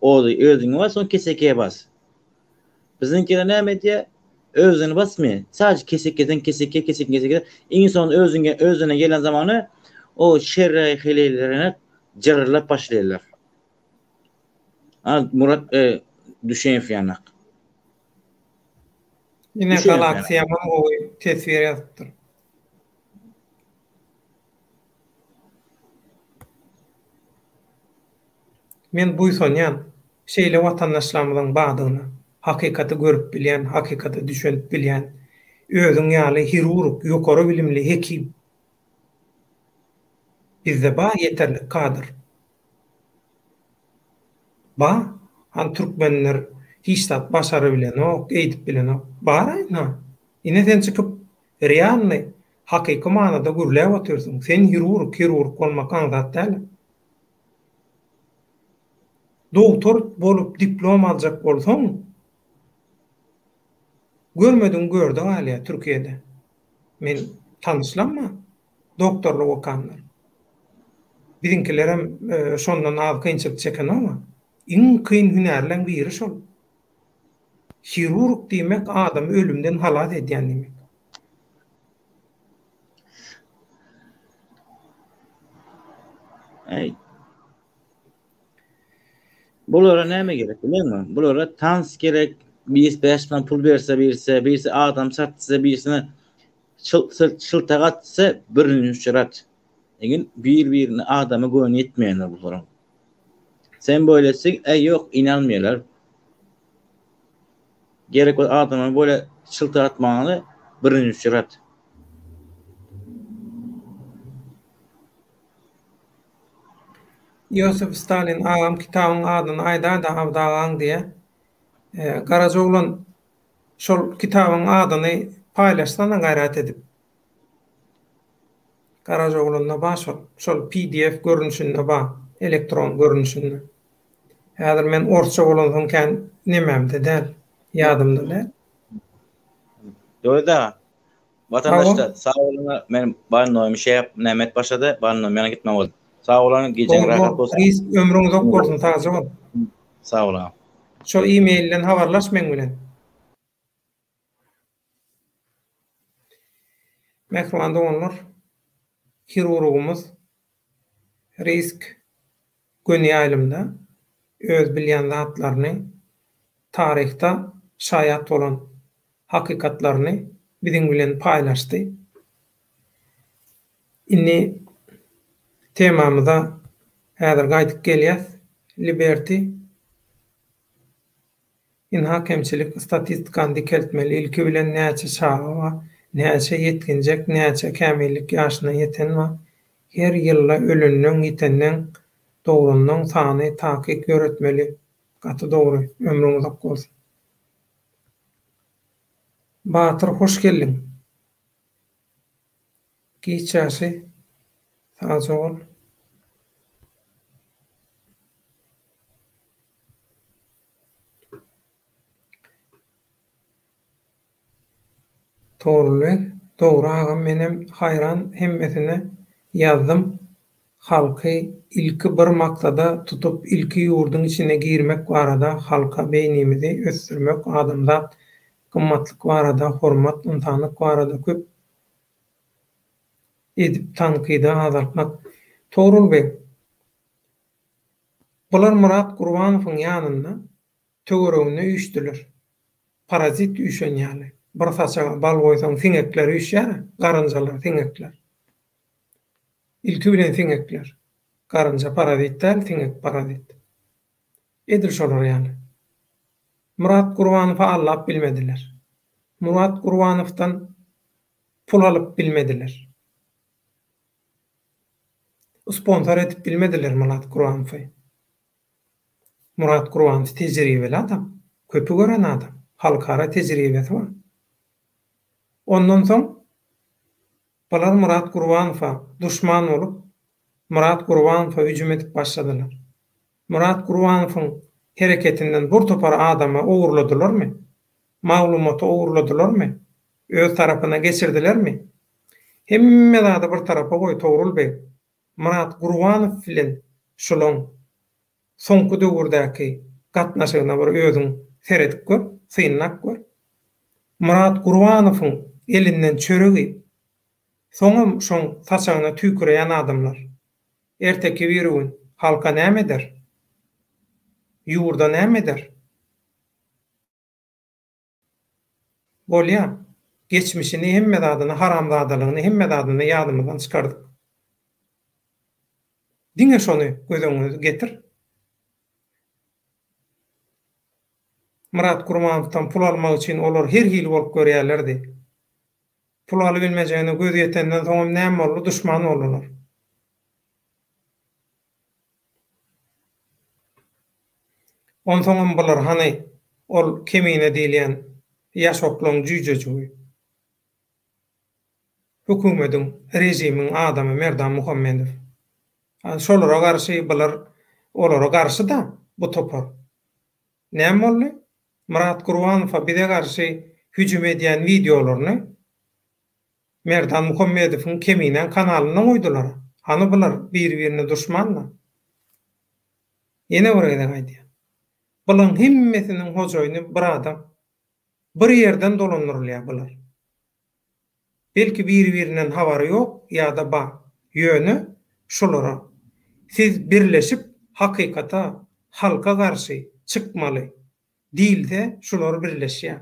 ody özüňe bas, soň kesekiye bas. Biziňkiler näme edýär? Özüni basmaýar. Sadece kesekeden kesekiye, kesekeden kesekiye. Iň son özüňe özüne gelen zamany o şerre heleýlerine jyrlap başlaýarlar. A Murat e, Düşeýew ýanak. Ine Galaxy ýaman gowy teswir ýazypdyr. Men buýsanýan, şeýle watandaşlarymyzyň bardygyna, hakykaty görüp bilýän, hakykata düşünip bilýän, özüň ýaly hirurg, ýokary bilimli hekim. Bizde bar ýeterlik kadr. Bar. Hany türkmenler hiç zat başarybilenok, eýdip bilenok. Bar-a ynha. Ine sen çykyp realnyý, hakyky manyda gürläp otyrsyň. Sen hirurg, hirurg bolmak aňsat däl. Dogtor bolup diplom aljak bolsaň, görmedigiň görde galýar Türkiýede. Men tanyşlam bar, doktorlyk okanlar. Biziňkilerem şondan az kynçylyk çekenok-a. Iň kyn hünärleň biri şol. Hirurg diýmek adamy ölümden halas edýän diýmek. Eý. Bulara näme gerek bilýäňmi? Bulara tans gerek, birisi 5 manat pul berse birisi, birisi adam satsa, birisine şyltak atsa birini uçurat. Lekin bir-birine adama göwni ýetmeýänler bularyň. Sen böyle etseň, äý ýok, inanmaýarlar. Gerek bol adama böyle şyltak atmagyny birini uçurat. Ýosif Stalin agam kitabyň adyny aýdaýda Abdy agaň diýä. Garajaoglan şol kitabyň adyny paýlaşsana gaýrat edip. Garajaoglanda bar şol. Şol pdf görnüşinde bar. Elektron görnüşinde. Häzir men orsça bolansoň kän nemämde däl. Ýadymda däl. Döwlet aga, Watandaşlar sag boluň men bannoýym şeýap nämet başlady bannoýym ýana gitmeli boldy. Sag boluň gijeň rahat bolsun. Reis ömrüň uzak bolsun sagja bol. Sag bol agam. Şo emailden habarlaş meň bilen. Mähriban doganlar hirurgymyz Risk göni ýaýlymda öz bilýän zatlaryny, taryhda şaýat bolan hakykatlaryny biziň bilen paýlaşdy. Indi temamyza häzir gaýdyp gelýäs. Liberty. Ynha kemçilik statistikany dikeltmeli ilki bilen näçe çaga bar, näçe ýetginjek, näçe kämillik ýaşyna ýeten bar, her ýylda ölenleň ýitenleň doglanlaň sany takyk ýöretmeli gaty dogry ömrüň uzak bolsun. Batyr hoş geldiň. Giç ýaşy sagja bol. Togrulbeg, Dogry agam menem haýran hemmesine ýazdym halky ilki bir maksada tutup ilki ýurduň içine girmek barada halka beýnimizi ösdürmek adamzat gymmatlyk barada hormat ynsanlyk barada köp edip tankydy azaltmak Togrulbeg, Bular Myrat Gurbanowyň ýanynda, töwereginde üýşdüler. Parazit üýşen ýaly. Bir saçaga bal goýsaň siňekler üýşýär-ä, garynjalar, siňekler. Ilki bilen siňekler. Garynja parazit däl, siňek parazit. Edil şolar ýaly. Myrat Gurbanowy aldap bilmediler. Murat Gurbanowdan pul alyp bilmediler. Sponsor edip bilmediler Myrat Gurbanowy. Murat Gurbanow tejribeli adam, köpi gören adam, halkara tejribesi bar. Ondan soň bular Myrat Gurbanowa duşman bolup, Myrat Gurbanowa hüjüm edip başladylar. Myrat Gurbanowyň hereketinden bir topar adamy ogurladylarmy? Maglumaty ogurladylarmy? Öz tarapyna geçirdilermi? Hemme zady bir tarapa goý, Togrul beg. Myrat Gurbanow bilen şulaň soňky döwürdäki gatnaşygyna bir özüň seredip gör, synlap gör. Myrat Gurbanowyň elinden çörek iýip, soňam şoň saçagyna tüýküreýän adamlar. Erteki birigün halka näme eder? Ýurda näme eder? Bolýa. Geçmişini hemme zadyny haramzadalygyny hemme zadyny ýadymyzdan çykardyk. Diňe şony göz öňüne getir. Myrat Gurbanowdan pul almak üçin olar her hili bolup görýärlerdi. Pul alybilmejegine göz ýetenden soňam näme boldy duşman boldular. Onsoňam bular hany ol Kemine diýilýän ýaş oklaň jüýjejigi. Hökümediň, režimiň adamy Merdan Muhammedow. Şolara garşy bular olara garşy-da bu topar. Näme boldy? Myrat Gurbanowa bize garşy hüjüm edýän wideolaryny Merdan Muhammedowyň Keminäň kanalynda goýdular. Hany bular biri-birine duşman-da. Ýene bir gezek aýdýan. Bulaň hemmesiniň hojaýyny bir adam. Bir ýerden dolandyrylýar bular. Belki biri-birinden habary ýok ýa-da bar. Ýöne şulara siz birleşip hakykata, halka garşy çykmaly diýilse şular birleşýär.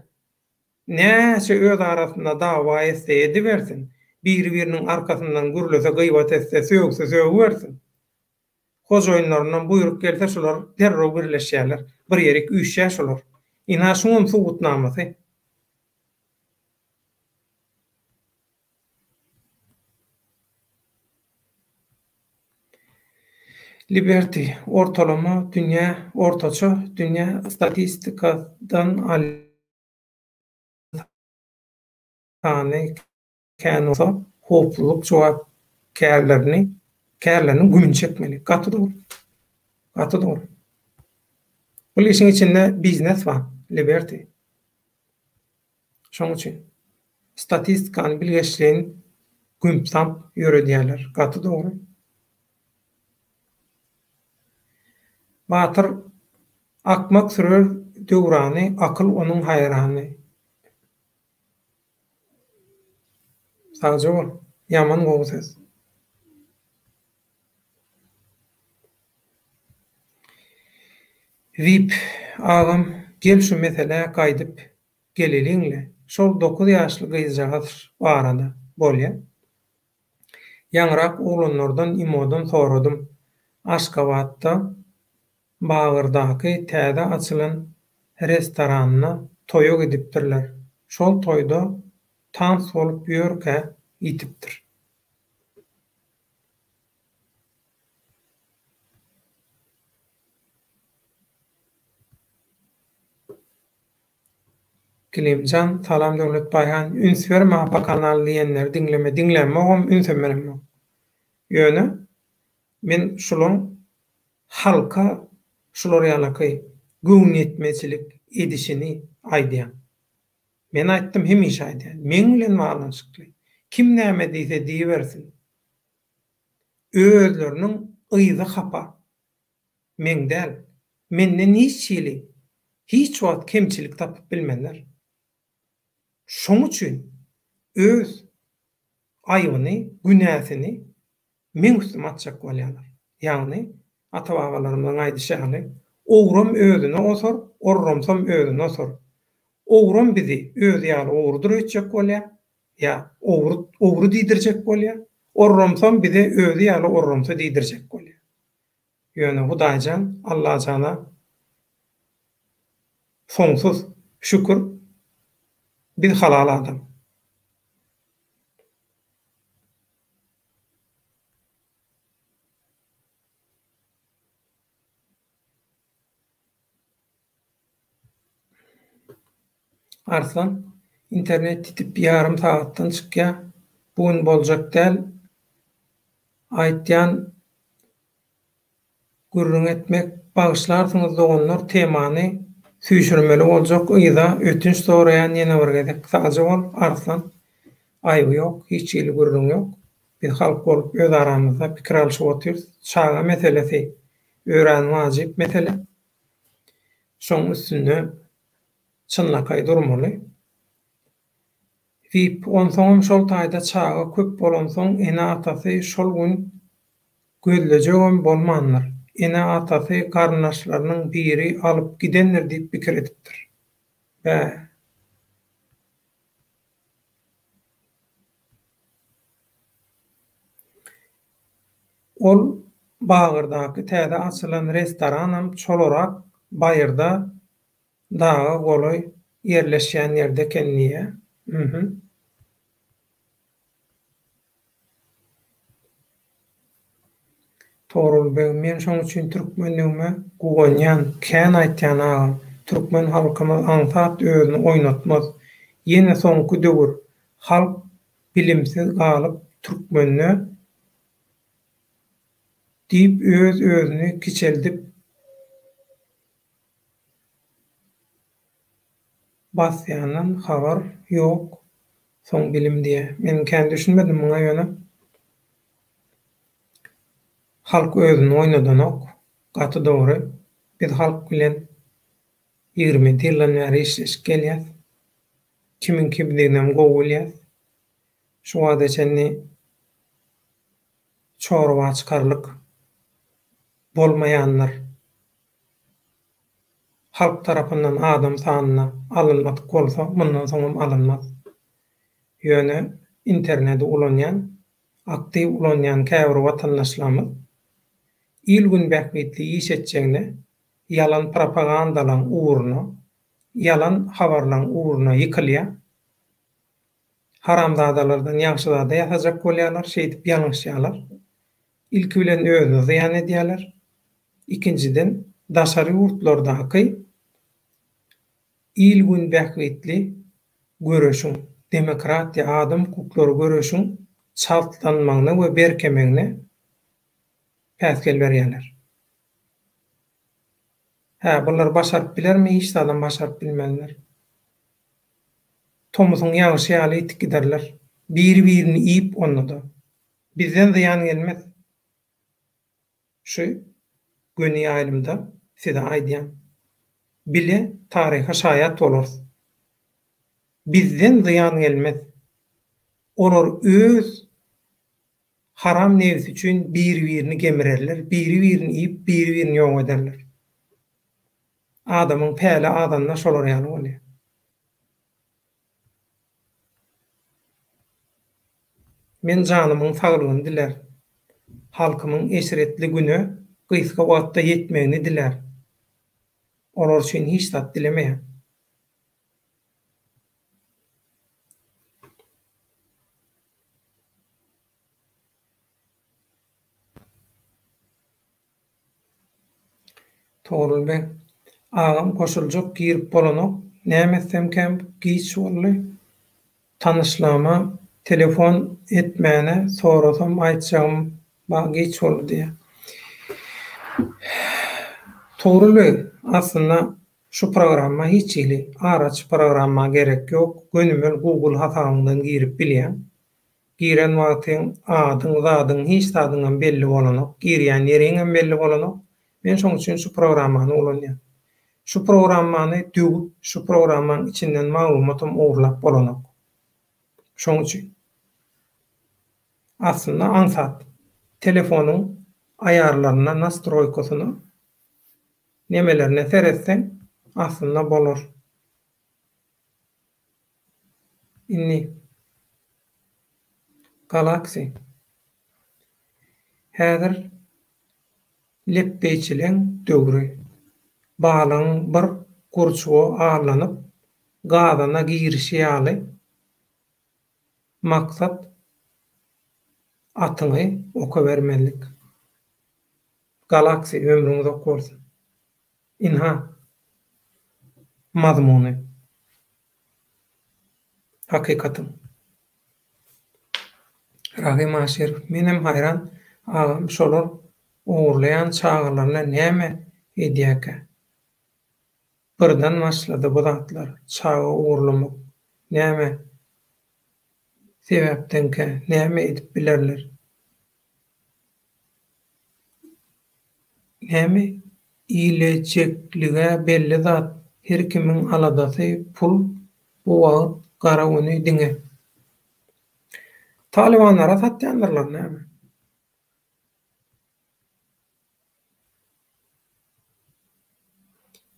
Näçe öz arasynda dawa etse edibersin, biri-biriniň arkasyndan gürlese gybat etse sögse sögübersin. Hojaýynlaryndan buýruk gelse şular derrew birleşýärler. Bir ýerik üýşýär şular. Ynha şuňam subutnamasy. Liberty, ortalama dünýä ortaça dünýä statistikadan alýan sany kän bolsa howpsuzlyk jogapkärlerini kärleriniň gümüni çekmeli. Gaty dogry. Gaty dogry. Bul işiň içinde biznes bar, Liberty. Şoň üçin statistikany bilgeşleýin gümp-samp ýöredýärler. Gaty dogry. Batyr, Akmak sürer döwrany, akyl onuň haýrany. Sagja bol. Ýaman gowy söz. Wip, agam, gel şu meselä gaýdyp geleliň-le, şol dokuz ýaşly gyzjagaz barada, bolýa. Ýaňyrak oglanlardan imodan soradym, Aşgabatda Bagyrdaky täze açylan restoranyna toýa gidipdirler, şol toýda tans bolup ýörkä ýitipdir. Kilimjan salam Döwlet Baýhan üns berme apa kanal diýenleri diňleme diňlämogam ünsem beremok. Ýöne men şulaň halka şular ýalaky göwnüýetmezçilik edişini aýdýan. Men aýtdym hemişe aýdýan. Meň bilen baglanyşykly. Kim näme diýse diýibersin. Özleriniň yzy hapa. Meň däl. Menden hiç hili, hiç wagt kemçilik tapyp bilmezler. Şoň üçin öz aýbyny, günäsini meň üstüme atjak bolýarlar. Ýagny, ata-babalarymyzyň aýdyşy ýaly, Ogram özüne osar, orramsam özüne osar. Ogram bizi özi ýaly ogrudyr öýtjek bolýar, ýa ogry, ogry diýdirjek bolýar. Orramsam bize özi ýaly orramsa diýdirjek bolýar. Ýöne Hudaýjan, Allajana. Soňsuz şükür biz halal adam. Arslan, internet ýitip ýarym sagatdan çykýa, bu gün boljak däl aýtýan gürrüň etmek bagyşlarsyňyz doganlar temany süýşürmeli boljak yza ötünç soraýan ýene bir gezek sagja bol Arslan aýby ýok hiç hili gürrüň ýok biz halk bolup öz aramyzda pikir alşyp otyrys çaga meselesi örän wajyp mesele Şoň üstünde çynlakaý durmaly. Diýip, onsoňam şol taýda çaga köp bolansoň ene-atasy şol gün gözlejegem bolmandyr. Ene-atasy garyndaşlarynyň biri alyp gidendir diýip pikir edipdir. Bä. Ol Bagyrdaky täze açylan restoranam çolarak baýyrda daga golaý ýerleşýän ýerde eken diýýä. Ýmhym. Togrul beg men şoň üçin türkmenligime guwanýan kän aýtýan agam türkmen halkymyz aňsat özüni oýnatmaz ýene soňky döwür halk bilimsiz galyp türkmende diýip öz özüni kiçeldip basýandan habar ýok soň bilim diýä men kän düşünmedim muňa ýöne halk özüni oýnadanok gaty dogry biz halk bilen 27 ýyldan bäri işleşip gelýäs kimiň kimdiginem gowy bilýäs şu wagta çenli çorba çykarlyk bolmaýanlar halk tarapyndan adam sanyna alynmadyk bolsa, mundan soňam alynmaz. Ýöne internedi ulanýan, aktiw ulanýan käbir watandaşlarymyz il-gün bähbitli iş etjegine ýalan propagandalaň ugruna, ýalan habarlaň ugruna ýykylýar. Haramzadalardan ýagşyzada ýasajak bolýarlar, şeýdip ýalňyşýarlar. Ilki bilen özüne zyýan edýärler. Ikinjiden, daşary ýurtlardaky il-gün bähbitli göreşiň, demokratiýa, adam hukuklary göreşiň çaltlanmagyna we berkemegine päsgel berýärler. Hä, bular başaryp bilermi? Hiç zadam başaryp bilmezler. Tomusyň ýagyşy ýaly ýitip giderler. Biri-birini iýip onda-da. Bizden zyýan gelmez. Şu göni ýaýlymda size aýdýan. Bile taryha şaýat bolarys. Bizden zyýan gelmez. Olar öz haram nebsi üçin biri-birini gemirerler, biri-birini iýip, biri-birini ýok ederler. Adamyň päli azanda şolar ýaly bolýar. Men janymyň saglygyny dilärin. Halkymyň eşretli güne gysga wagtda ýetmegini dilärin. Olar üçin hiç zat dilemeýän. Togrul beg, Agam goşuljak girip bolanok, näme etsemkäm giç boldy, tanyşlama telefon etmäne sorasam aýtjagym bar giç boldy diýýär. Togrul beg, aslynda şu programma hiç hili araçy programma gerek ýok, gönümel google hasabyňdan girip bilýäň. Giren wagtyň adyň, zadyň, hiç zadyňam belli bolanok, girýän ýeriňem belli bolanok. Men şoň üçin şu programmany ulanýan. Şu programmany döwüp, şu programmaň içinden maglumatam ogurlap bolanok. Şoň üçin. Aslynda aňsat. Telefonyň aýarlaryna, nastroýkasyna, nemelerine seretseň, aslynda bolar. Indi Galaxy häzir lepbeýçileň döwri. Balygyň bir. gurçuga allanyp gazana girişi ýaly maksat atyňy oka bermezlik. Galaxy ömrüň uzak bolsun. Ynha, mazmuny. Hakykatyň. Rahym Aşyrow, Menem haýran agam şolar ogurlaýan çagalaryna näme edýäkä? Birden başlady bu zatlar çaga ogurlamak näme sebäpdenkä näme edip bilerler? Näme ilejekligä belli zat her kimiň aladasy pul bu wagt gara güni diňe. Talybanlara satýandyrlar näme.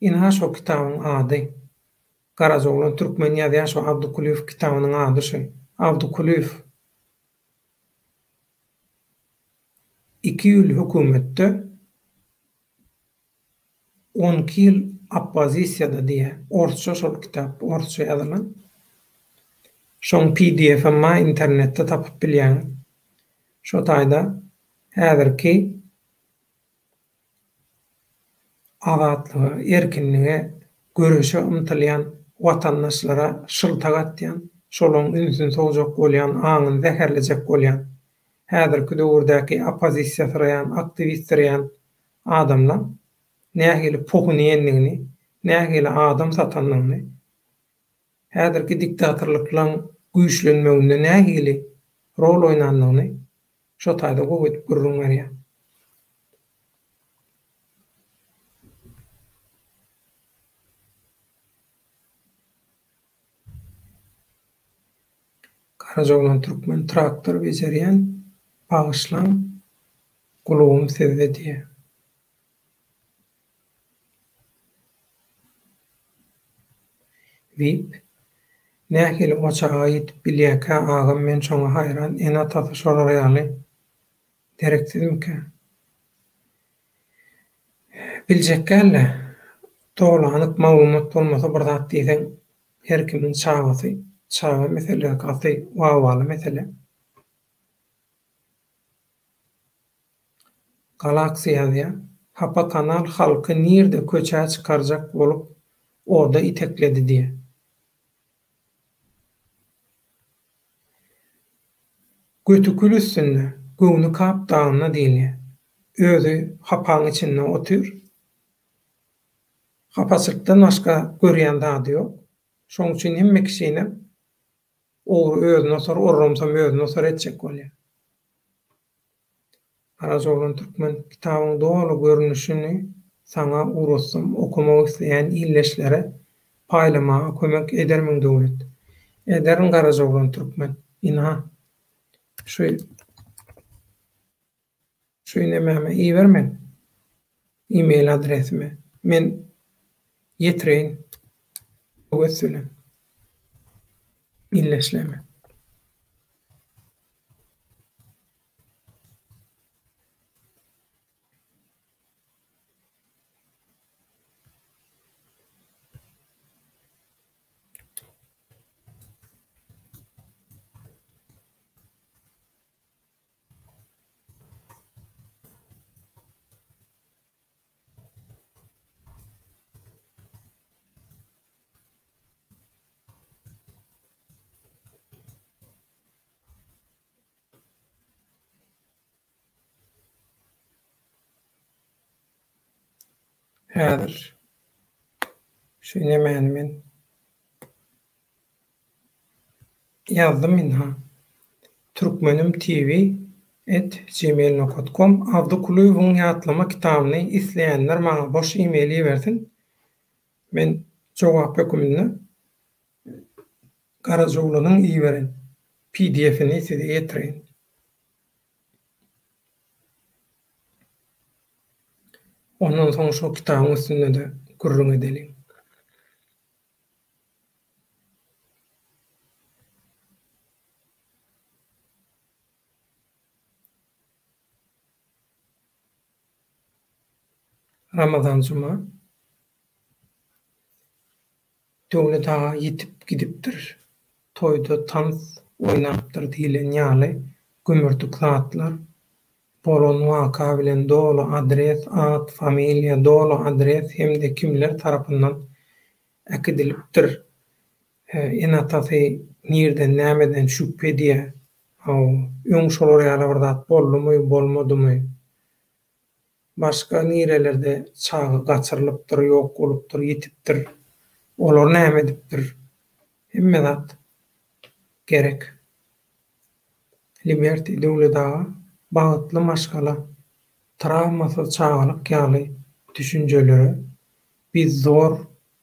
Ynha şo kitabyň ady. Garajaoglan türkmen ýazýan şo Abdy Kulyýew kitabynyň ady şo. Abdy Kulyýew. Iki ýyl hökümetde, on iki ýyl oppozisiýada diýýär. Orsça şol kitap, orsça ýazylan. Şoň pdf-em bar, internetde tapyp bilýäňiz. Şo taýda häzirki Azatlyga, erkinlige, göreşe ymtylýan watandaşlara şyltak atýan, şolaň ünsüni sowjak bolýan, aňyny zäherlejek bolýan, häzirki döwürdäki oppozisiýasyraýan, aktiwistsyraýan adamlaň nähili pohuny iýendigini, nähili adam satandygyny, häzirki diktatorlyklaň güýçlenmeginde nähili rol oýnandygyny Şo taýda gowy edip gürrüň berýär. Garajaoglan türkmen traktor bejerýän bagyşlaň gulugym sizde diýýär. Wip. Nähili o çaga ýetip bilýäkä agam men şoňa haýran ene atasy şolar ýaly dereksizmikä. Biljekgälle doly anyk maglumat bolmasa bir zat diýseň her kimiň çagasy çaga meselesi gaty wawwaly mesele. Galaxy ýazýar. Hapa kanal halky nirde köçä çykarjak bolup oda itekledi diýä. Göti kül üstünde, göwni Kap dagynda diýilýär. Özi hapaň içinde otyr. Hapaçylykdan başga görýän zady ýok. Şoň üçin hemme kişinem ogry özüne osar, orramsam özüne osar etjek bolýar. Garajaoglan Türkmen kitabyň doly görnüşini saňa ugratsam okamak isleýän ildeşlere paýlamaga kömek edermiň Döwlet? Ederin Garajaoglan Türkmen. Ynha, şu şu nemäme iber men email adresime. Men ýetireýin höwes bilen ildeşlerime. Häzir şu nemäni men ýazdym ynha. Türkmenim TV et gmail nokat kom Abdy Kulyýewiň ýatlama kitabyny isleýänler maňa boş email ibersin. Men jogap höküminde Garajaoglanyň iberen pdf-ini size ýetireýin. Ondan soň şo kitabyň üstünde-de gürrüň edeliň. Ramazan Juma. Döwlet aga ýitip gidipdir, toýda tans oýnapdyr diýlen ýaly gümürtik zatlar, bolan waka bilen doly adres, at, familiýa, doly adres hem-de kimler tarapyndan äkidilipdir, ene-atasy nirden nämeden şübhe edýä, hawa, öň şolar ýaly bir zat boldumy, bolmadymy? Başga nirelerde çaga gaçyrylypdyr, ýok bolupdyr, ýitipdir. Olar näme edipdir? Hemme zat gerek. Liberty Döwlet aga, bagtly maşgala, trawmasyz çagalyk ýaly düşünjelere biz zor,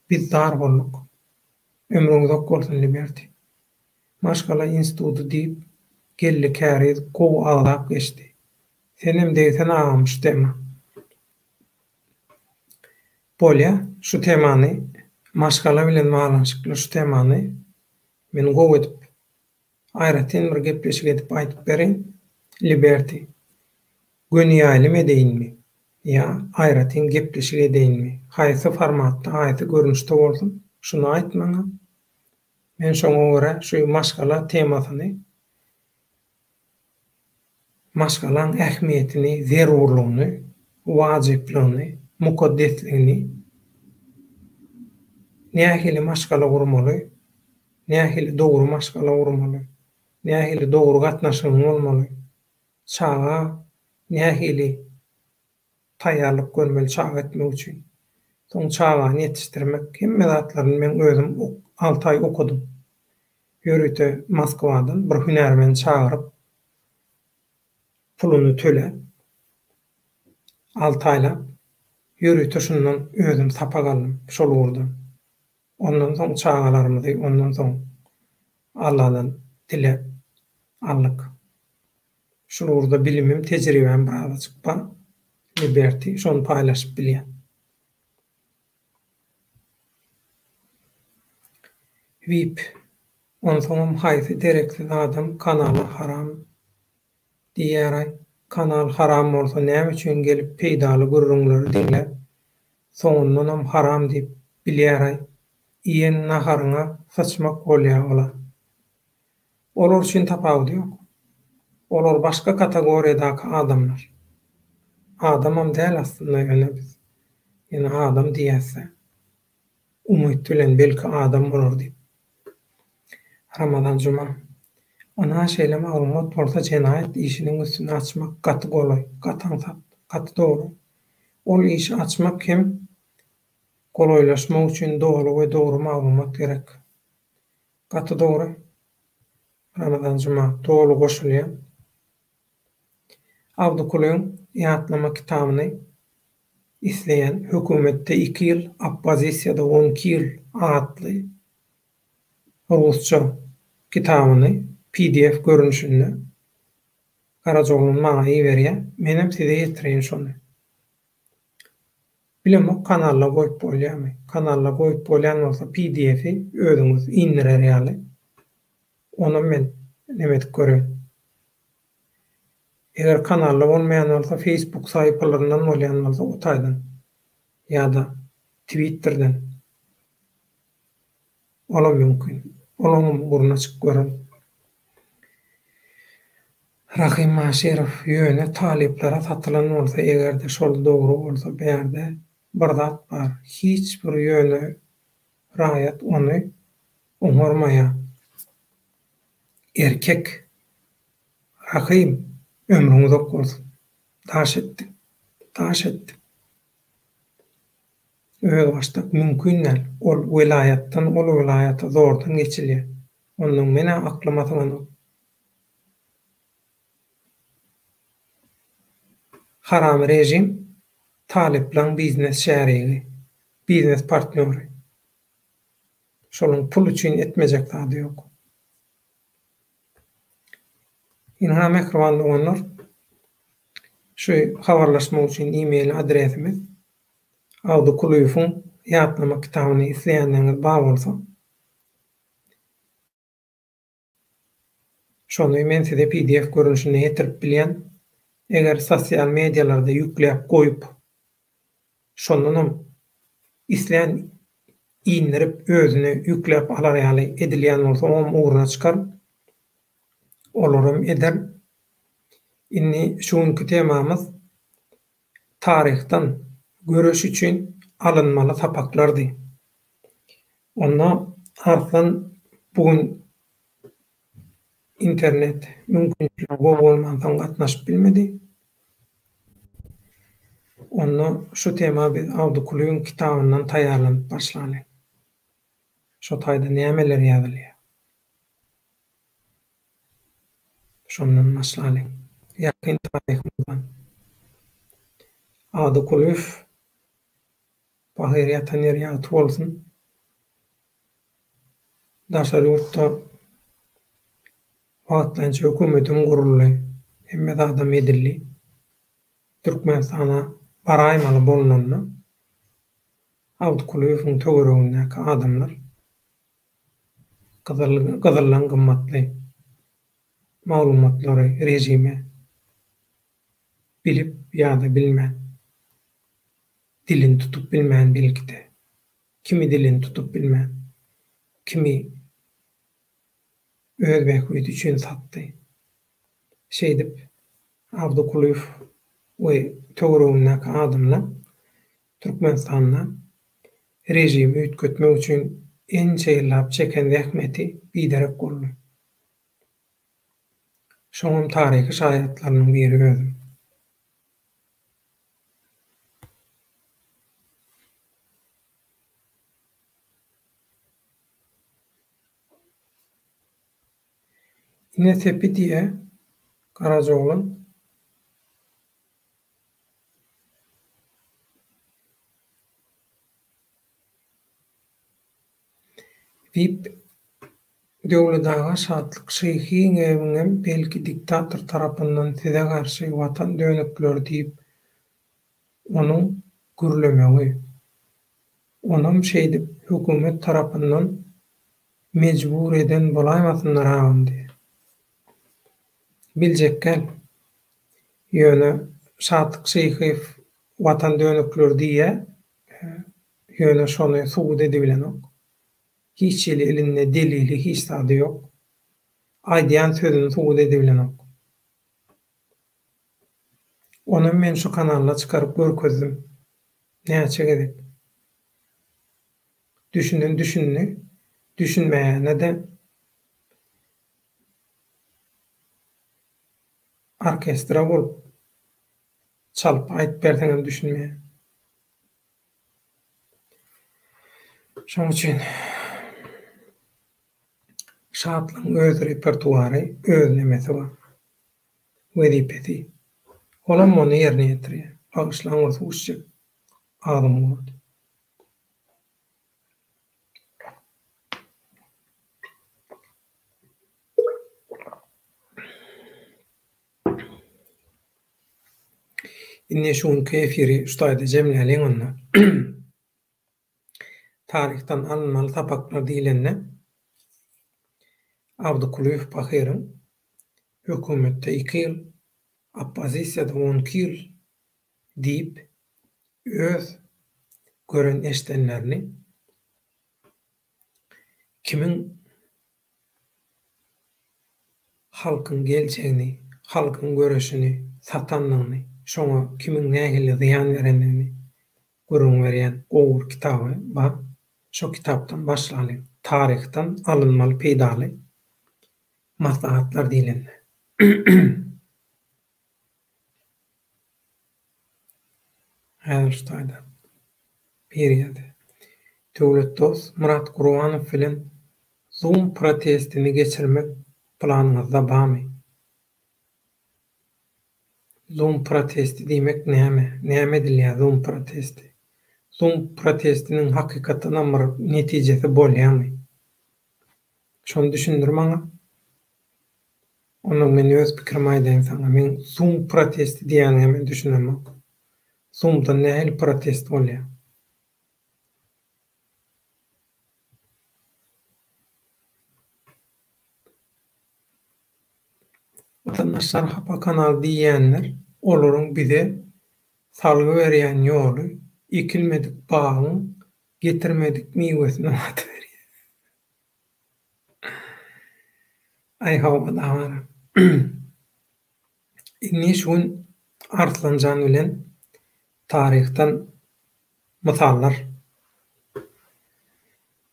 biz zar bolduk. Ömrüň uzak bolsun Liberty. Maşgala instituty diýip Geldi Käriz gowy agzap geçdi. Senem degsen agam şu tema. Bolýa şu temany maşgala bilen baglanyşykly şu temany men gowy edip aýratyn bir gepleşik edip aýdyp bereýin Liberty göni ýaýlym edeýinmi ýa aýratyn gepleşik edeýinmi haýsy formatda haýsy görnüşde bolsun şuny aýt maňa men şoňa görä şu maşgala temasyny Maşgalaň ähmiýetini, zerurlygyny, wajyplygyny, mukaddesligini, nähili maşgala gurmaly, nähili dogry maşgala gurmaly, nähili dogry gatnaşygyň bolmaly, çaga nähili taýýarlyk görmeli çaga etmek üçin. Soň çagany ýetişdirmek, hemme zatlaryny men özüm alty aý okadym. Ýörite Moskwadan bir hünärmeni çagyryp, puluny töläp, alty aýlap ýörite şundan özüm sapak aldym, şol ugurdan. Ondan soň çagalarymyzy ondan soň Alladan diläp aldyk. Şul ugurda bilimim, tejribäm birazajyk bar. Liberty, şony paýlaşyp bilýän. Vip, onsoňam haýsy dereksiz adam kanala haram diýýäraý. Kanal haram bolsa näme üçin gelip peýdaly gürrüňleri diňläp, soňundanam haram diýip bilýäraý. Iýen naharyňa syçmak bolýa ola. Olar üçin tapawudy ýok. Olar başga kategoriýadaky adamlar. Adamam däl aslynda ýöne biz ýene adam diýýäsdä. Umyt bilen belki adam bolar diýip. Ramazan Juma. Ynha şeýle maglumat bolsa jenaýat işiniň üstüni açmak gaty golaý, gaty aňsat, gaty dogry. Ol işi açmak hem golaýlaşmak üçin doly we dogry maglumat gerek. Gaty dogry. Ramazan Juma doly goşulýan. Abdykulyň ýatlama kitabyny isleýän Hökümetde iki ýyl, oppozisiýada on iki ýyl atly rusça kitabyny pdf görnüşinde Garajaoglan maňa iberýär. Menem size ýetireýin şony. Bilemok kanalda goýup bolýamy. Kanalda goýup bolýan bolsa pdf-i özüňiz indirer ýaly. Onam men neme edip göreýin. Eger kanalda bolmaýan bolsa Facebook sahypalaryndan bolýan bolsa o taýdan ýa-da Twitterden. Olam mümkin. Olaňam ugruny açyp görerin. Rahym Aşyrow, Ýöne talyplara satylan bolsa egerde şol dogry bolsa bärde bir zat bar hiç bir ýöne raýat ony oňarmaýa. Erkek. Rahym ömrüň uzak bolsun. Daş etdiň. Daş etdiň. Özbaşdak mümkin däl. Ol welaýatdan ol welaýata zordan geçilýär. Onnoň men-ä aklyma syganok. Haramy režim talyplaň biznes şärigi, biznes partnýory. Şolaň pul üçin etmejek zady ýok. Ynha mähriban doganlar, şu habarlaşmak üçin e-mail adresimiz. Abdy Kulyýewiň ýatlama kitabyny isleýänleriňiz bar bolsa, şony men size pdf görnüşinde ýetirip bilýän. Eger sosial medialarda ýükläp goýup, şondanam islän indirip özüne ýükläp alar ýaly edilýän bolsa oňam ugruna çykar. Olaram eder. Indi şu günki temamyz taryhdan göreş üçin alynmaly sapaklardy. Onda Arslan bu gün internet mümkinçiligi gowy bolmansoň gatnaşyp bilmedi. Onda şu tema biz Abdy Kulyýewiň kitabyndan taýýarlanyp başlaly. Şo taýda nämeler ýazylýar? Şondan başlalyň. Ýakyn taryhymyzdan. Ady Kulyýew pahyr ýatan ýeri ýagty bolsun. Daşary ýurtda wagtlaýynça hökümetem guruldy. Hemme zadam edildi. Türkmenistana baraýmaly bolnanda Abdy Kulyýewiň töweregindäki adamlar Gyzyl gyzyldan gymmatly maglumatlary režime bilip ýa-da bilmän, dilini tutup bilmän belki-de, kimi dilini tutup bilmän, kimi öz bähbidi üçin satdy. Şeýdip, Abdy Kulyýew we töweregindäki adamlar Türkmenistanda režimi üýtgetmek üçin ençe ýyllap çeken zähmeti biderek boldy. Şoňam taryhy şaýatlarynyň biri özüm. Ine sepi diýýä Garajaoglan. Diýip, Döwlet aga Şatlyk Şyhyňewiňem belki diktator tarapyndan size garşy watan dönükleri diýip onuň gürlemegi. Onam şeýdip hökümet tarapyndan mejbur eden bolaýmasynlar agam diýýär. Biljekgäl. Ýöne Şatlyk Şyhyýew watan dönükleri diýýä, ýöne şony subut edibilenok. Hiç hili elinde delili hiç zady ýok. Aýdýan sözüni subut edibilenok. Onam men şu kanalda çykaryp görkezdim. Näçe gezek. Düşünen düşündi, düşünmeýäne-de orkestra bolup çalyp aýdyp berseňem düşünmeýär. Şonuň üçin Şatlygyň öz repertuary, öz nemesi bar. Wezipesi. Olam ony ýerine ýetirýär. Bagyşlaň bir suw içjek. Agzym gurady. Indi şu günki efiri şu taýda jemläliň onda. Taryhdan alynmaly sapaklar diýlende, Abdy Kulyýew pahyryň hökümetde iki ýyl, oppozisiýada on iki ýyl diýip, öz gören-eşdenlerini kimiň halkyň geljegini, halkyň göreşini satandygyny, şoňa kimiň nähili zyýan berendigini gürrüň berýän gowy bir kitaby bar. Şo kitapdan başlalyň. Taryhdan alynmaly peýdaly maslahatlar diýlende. Häzir şu taýda bir ýerde Döwlet dost Myrat Gurbanow bilen Zoom protestini geçirmek planyňyzda bamy? Zoom protesti diýmek näme? Näme edilýär Zoom protesti? Zoom protestiniň hakykatdanam bir netijesi bolýamy? Şony düşündir maňa. Ondan men öz pikirimi aýdaýyn saňa. Men Zoom protesti diýýäniňe men düşünemok. Zoomdan nähili protest bolýar? Watandaşlar hapa kanal diýýänler olaryň bize salgy berýän ýoly ekilmedik bagyň. Getirmedik miwesini wada berýär. Aý hawa dabara. Indi şu gün Arslanjan bilen taryhdan mysallar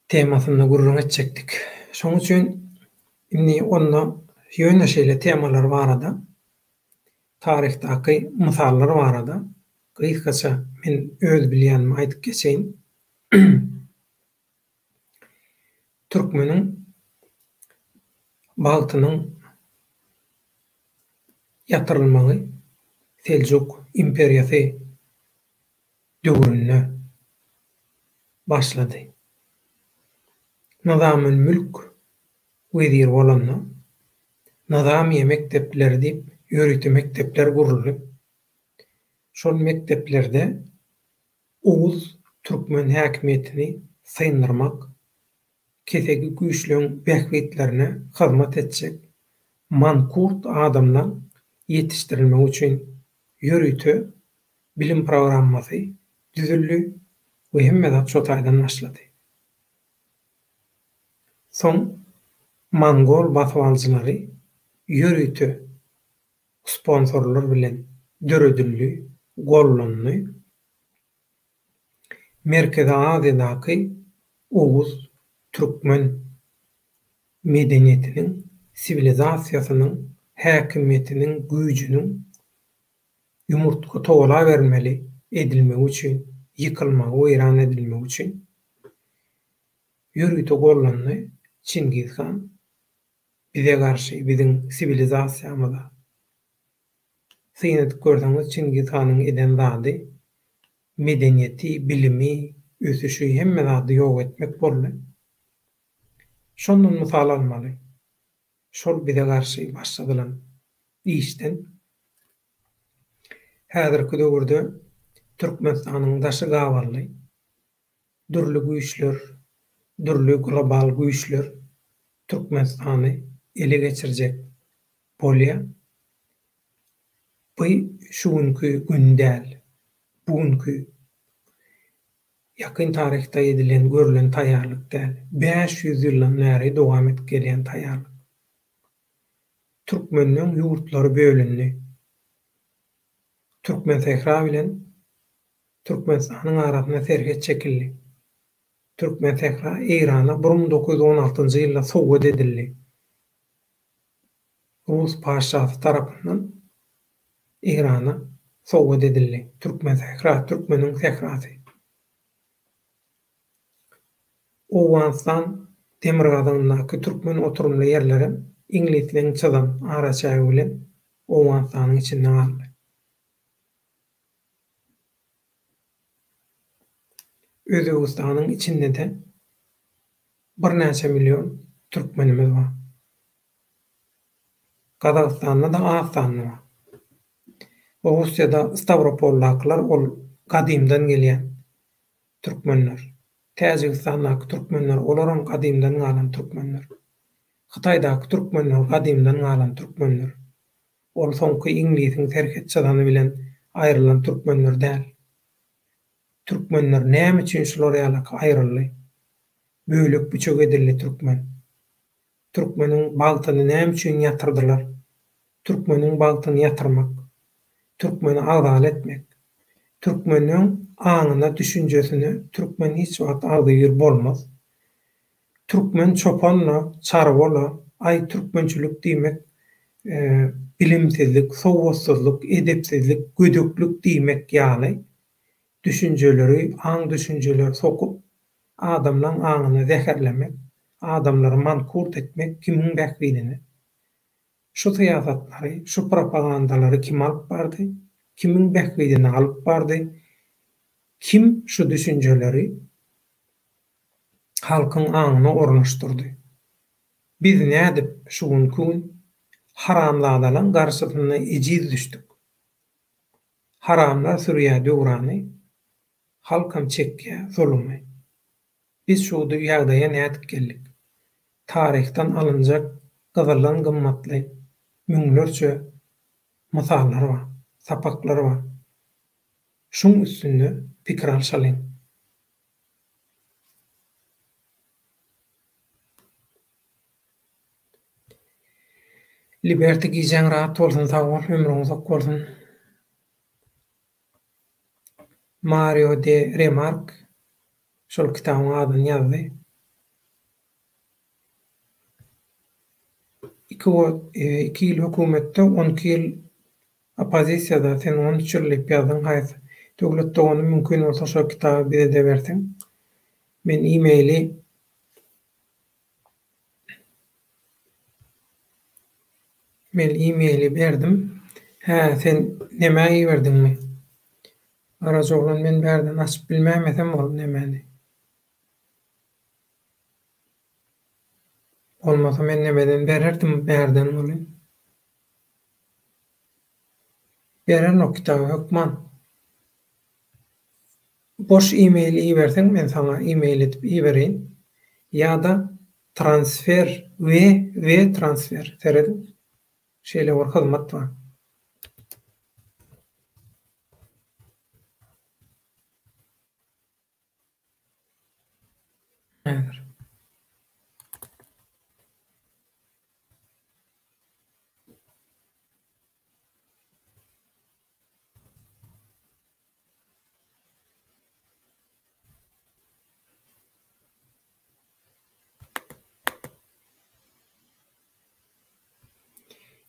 temasynda gürrüň etjekdik. Şonuň üçin indi onda ýöne şeýle temalar barada, taryhdaky mysallar barada gysgaça men öz bilýänimi aýdyp geçeýin. Türkmeniň bagtynyň ýatyrylmagy Seljuk imperiýasy döwründe başlady. Nyzamylmülk wezir bolanda, Nyzamyýe mekdepleri diýip ýörite mekdepler guruldy. Şol mekdeplerde Oguz türkmen häkimiýetini syndyrmak, keseki güýçleň bähbitlerine hyzmat etjek mankurt adamlaň ýetişdirilmegi üçin ýörite bilim programmasy düzüldi we hemme zat şo taýdan başlady. Soň mongol basybalyjylary ýörite sponsorlar bilen döredildi, gollandy. Merkezi Aziýadaky oguz türkmen medeniýetiniň, siwilizasiýasynyň, häkimiýetiniň güýjüniň ýumurtga towalabermeli edilmegi üçin, ýykylmagy, weýran edilmegi üçin ýörite gollandy Çingiz han bize garşy, biziň siwilizasiýamyza. Syn edip görseňiz Çingiz hanyň eden zady medeniýeti, bilimi, ösüşi hemme zady ýok etmek boldy. Şondan mysal almaly. Şol bize garşy başladylan işden häzirki döwürde Türkmenistanyň daşy gabaldy. Dürli güýçler, dürli global güýçler Türkmenistany ele geçirjek bolýar. Bu şu günki gün däl. Bu günki ýakyn taryhda edilen, görlen taýýarlyk däl. 500 ýyldan bäri dowam edip gelýän taýýarlyk. Türkmenden ýurtlary bölündi. Türkmensähra bilen Türkmenistanyň arasynda serhet çekildi. Türkmensähra Eýrana 1916-njy ýylda sowgat edildi. Rus patyşasy tarapyndan Eýrana sowgat edildi. Türkmensähra, türkmeniň sährasy. Owganystan demirgazygyndaky türkmen oturymly ýerlerem iňlisleň çyzan araçägi bilen Owganystanyň içinde galdy. Özbegistanyň içinde-de birnäçe million türkmenimiz bar. Gazagystanda-da az sanly bar. Russiýada Stawropoldakylar ol gadymdan gelýän türkmenler. Täjigistandaky türkmenler olaram gadymdan galan türkmenler. Hytaýdaky türkmenler gadymdan galan türkmenler. Ol soňky iňlisiň serhet çyzany bilen aýrylan türkmenler däl. Türkmenler näme üçin şular ýalaky aýryldy? Bölek-büçek edildi türkmen. Türkmeniň bagtyny näme üçin ýatyrdylar? Türkmeniň bagtyny ýatyrmak, türkmeni agzaly etmek. Türkmeniň aňyna, düşünjesine türkmen hiç wagt agzybir bolmaz. Türkmen çopan-la, çarwa-la, aý türkmençilik diýmek bilimsizlik, sowatsyzlyk, edepsizlik, gödeklik diýmek ýaly düşünjeleri, aň-düşünjeleri sokup, adamlaň aňyny zäherlemek, adamlary mankurt etmek kimiň bähbidine? Şu syýasatlary, şu propagandalary kim alyp bardy? Kimiň bähbidine alyp bardy? Kim şu düşünjeleri halkyň aňyna ornaşdyrdy? Biz nädip şu günki gün haramzadalaň garşysynda ejiz düşdük? Haramlar sürýär döwrany, Halkam çekýär zulumy. Biz şu ýagdaýa nädip geldik? Taryhdan alynjak gyzyldan gymmatly müňlerçe mysallar bar, sapaklar bar. Şuň üstünde pikir alşalyň. Liberty gijäň rahat bolsun sag bol ömrüň uzak bolsun. Mario de Remark şol kitabyň adyny ýazdy. Iki iki ýyl hökümetde, 12 ýyl oppozisiýada, sen 13 ýyl diýip ýazdyň haýsy Döwlet doganym mümkin bolsa şol kitaby bizede berseň. Men e-maili Men e-maili berdim. Hä, sen nämä iberdiňmi? Garajaoglan men bärden açyp bilmäýmesem ol nemäni. Bolmasa men nemeden bererdim bärden welin. Bererin o kitaby hökman. Boş e-mail iberseň men saňa e-mail edip ibereýin. Ýa-da transfer we we transfer serediň. Şeýle bir hyzmat bar. Häzir.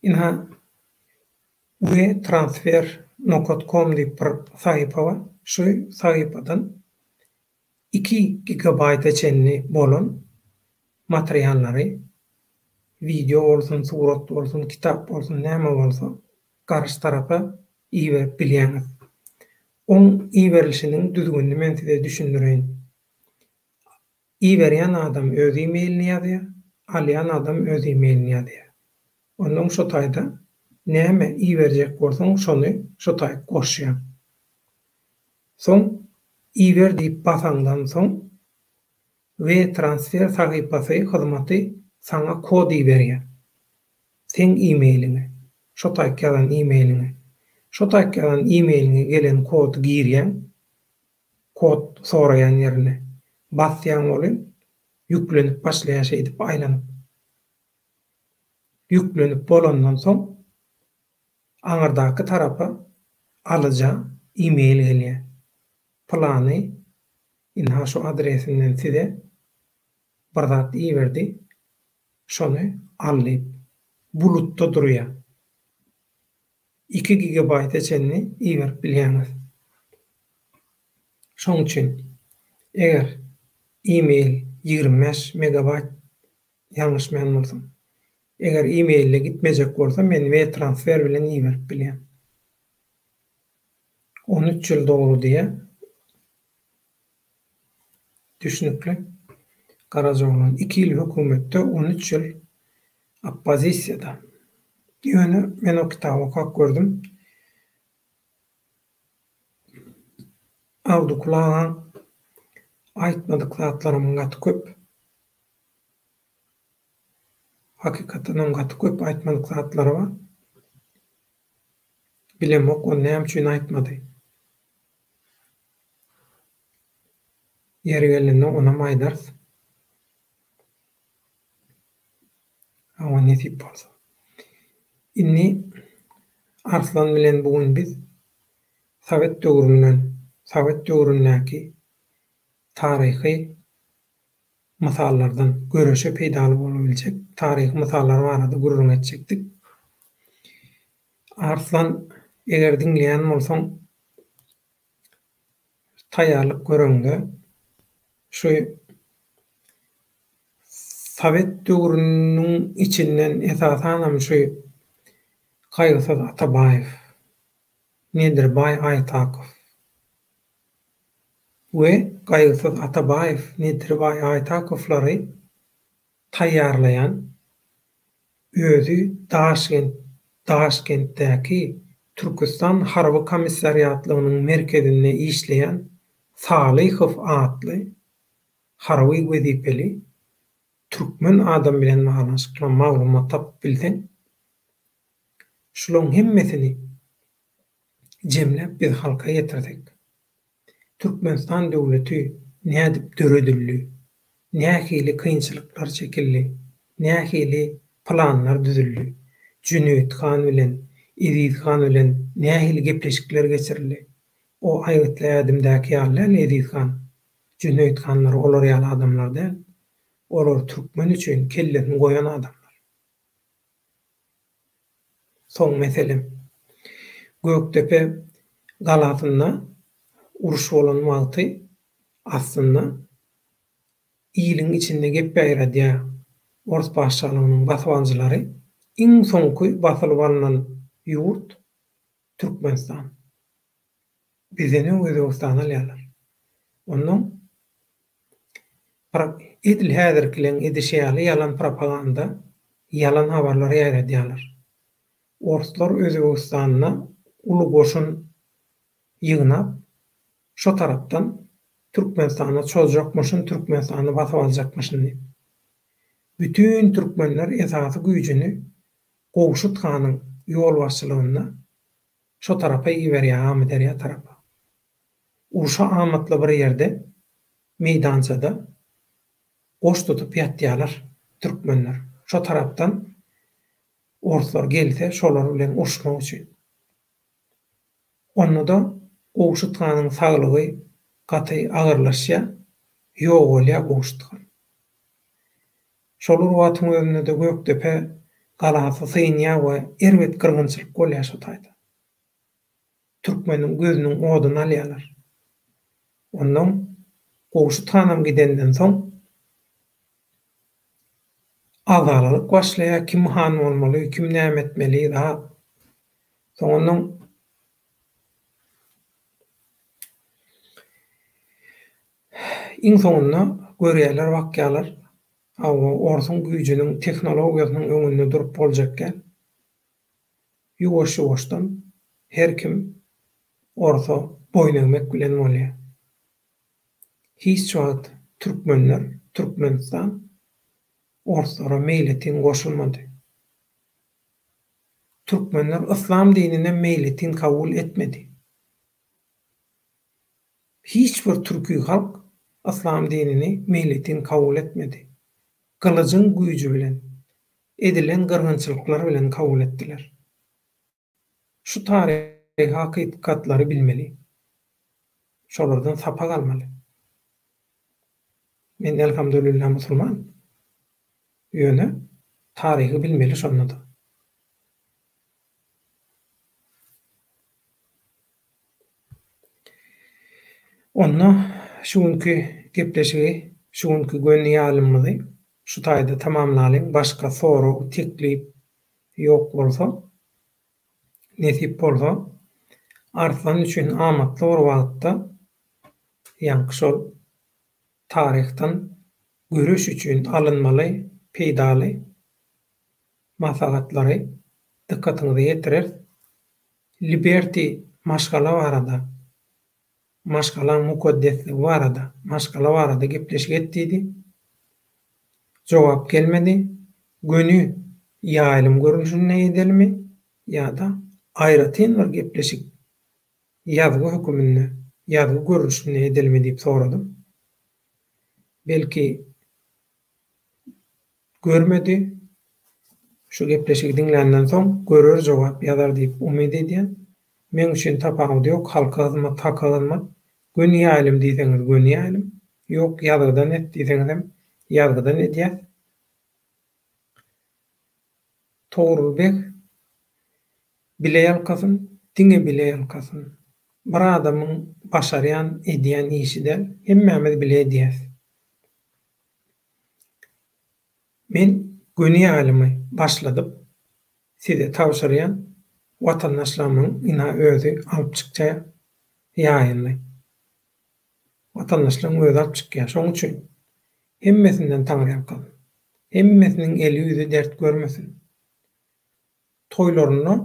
Ynha, wetransfer nokat kom diýip bir sahypa bar. Şu sahypadan iki gigabaýta çenli bolan materiallary, wideo bolsun, surat bolsun, kitap bolsun, näme bolsa garşy tarapa iberip bilýäňiz. Oň iberilişiniň düzgünini men size düşündireýin. Iberýän adam öz e-mailini ýazýar, alýan adam öz e-mailini ýazýar. Onnoň şo taýda näme iberjek bolsaň şony şo taýy goşýaň. Soň iber diýip basaňdan soň WeTransfer sahypasy hyzmaty saňa kod iberýär. Seň e-mailiňe. Şo taýyk ýazan e-mailiňe. Şo taýyk ýazan e-mailiňe gelen kody girýäň. Kod soraýan ýerine. Basýaň welin ýüklenip başlaýar şeýdip aýlanyp. Ýüklenip bolandan soň aňyrdaky tarapa alyja e-mail gelýär. Pylany ynha şu adresinden size bir zat iberdi, şony al diýip. Bulutda durýar. Iki gigabaýta çenli iberip bilýäňiz. Şoň üçin, eger e-mail 25 megabaýt ýalňyşmaýan bolsam, eger e-mailde gitmejek bolsa men WeTransfer bilen iberip bilýän. 13 ýyl dogry diýýär. Düşnükli. Garajaoglan iki ýyl hökümetde, 13 ýyl oppozisiýada. Ýöne men o kitaby okap gördüm. Awdykul agaň aýtmadyk zatlaram gaty köp. Hakykatdanam gaty köp aýtmadyk zatlary bar. Bilemok ony näme üçin aýtmady. Ýeri gelende onam aýdarys. Hawa nesip bolsa. Indi Arslan bilen bu gün biz sowet döwründen, sowet döwründäki taryhy mysallardan göreşe peýdaly bolabiljek taryhy mysallar barada gürrüň etjekdik. Arslan eger diňleýän bolsaň taýýarlyk göreňde şu sowet döwrüniň içinden esasanam şu Gaýgysyz Atabaýew, Nedirbaý Aýtakow we Gaýgysyz Atabaýew, Nedirbaý Aýtakowlary taýýarlaýan özi Daşkent Daşkentdäki Türküstan harby komissariatlygynyň merkezinde işleýän Salyhow atly harby wezipeli türkmen adam bilen baglanyşykly maglumat tapyp bilseň, şulaň hemmesini jemläp biz halka ýetirsek, Türkmenistan döwleti nädip döredildi, nähili kynçylyklar çekildi, nähili planlar düzüldi. Jüneýit han bilen, Eziz han bilen nähili gepleşikler geçirildi. O Aýgytly ädimdäki ýaly däl Eziz han. Jüneýit hanlar olar ýaly adamlar däl. Olar türkmen üçin kellesini goýan adamlar. Soň meselem, Gökdepe galasynda uruş bolan wagty aslynda iliň içinde gep ýaýradýar ors patyşalygynyň basybalyjylary iň soňky basylyp alnan ýurt Türkmenistan. Bizden öň Özbegistany alýarlar. Onnoň edil häzirkileň edişi ýaly ýalan propaganda, ýalan habarlar ýaýradýarlar. Orslar Özbegistanda uly goşun ýygnap, şo tarapdan Türkmenistana çozjakmyşyn, Türkmenistany basyp aljakmyşyn diýip. Bütin türkmenler esasy güýjüni Gowşut hanyň ýolbaşçylygynda şo tarapa iberýär, Amyderýa tarapa. Urşa amatly bir ýerde, meýdançada goş tutup ýatýarlar türkmenler. Şo tarapdan orslar gelse şolar bilen uruşmak üçin. Onda-da Gowşut hanyň saglygy gaty agyrlaşýar, ýogalýar Gowşut han. Şol bir wagtyň özünde-de Gökdepe galasy synýar we erbet gyrgynçylyk bolýar şo taýda. Türkmeniň gözüniň oduny alýarlar. Onnoň Gowşut hanam gidenden soň agzalalyk başlaýar, kim han bolmaly, kim näme etmeli, zat. Soň onnoň Iň soňunda görýärler, bakýarlar, hawa, orsuň güýjüniň, tehnologiýasynyň öňünde durup boljak däl. Ýuwaş-ýuwaşdan her kim orsa boýun egmek bilen bolýar. Hiç wagt türkmenler, Türkmenistan orslara meýletin goşulmady. Türkmenler yslam dininem meýletin kabul etmedi. Hiç bir türki halk yslam dinini meýletin kabul etmedi. Gylyjyň güýji bilen, edilen gyrgynçylyklar bilen kabul etdiler. Şu taryhy hakykatlary bilmeli. Şolardan sapak almaly. Men elhamdülillah musulman. Ýöne taryhy bilmeli şonda-da. Onda şu günki gepleşigi, şu günki göni ýaýlymymyzy şu taýda tamamlalyň. Başga sorag, teklip ýok bolsa, nesip bolsa, Arslan üçin amatly bir wagtda ýaňky şol taryhdan göreş üçin alynmaly peýdaly maslahatlary dykgatyňyza ýetireris. Liberty maşgala barada, maşgalaň mukaddesligi barada, maşgala barada gepleşik et diýdi. Jogap gelmedi. Göni ýaýlym görnüşinde edelimi ýa-da aýratyn bir gepleşik ýazgy höküminde, ýazgy görnüşinde edelimi diýip soradym. Belki Görmedi. Şu gepleşigi diňländen soň görer jogap ýazar diýip umyt edýän. Meň üçin tapawudy ýok halka hyzmat haka hyzmat. Göni ýaýlym diýseňiz göni ýaýlym. Ýok ýazgydan et diýseňizem ýazgydan edýäs. Togrul beg bile ýalkasyn diňe bile ýalkasyn. Bir adamyň başarýan edýän işi däl hemmämiz bile edýäs. Men göni ýaýlymy başladyp, size tabşyrýan, watandaşlarymyň ynha özi alyp çykjaýar ýaýyny. Watandaşlaryň özi alyp çykýar. Şoň üçin hemmesinden taňryýalkasyn. Hemmesiniň eli-ýüzi dert görmesin. Toýlarynda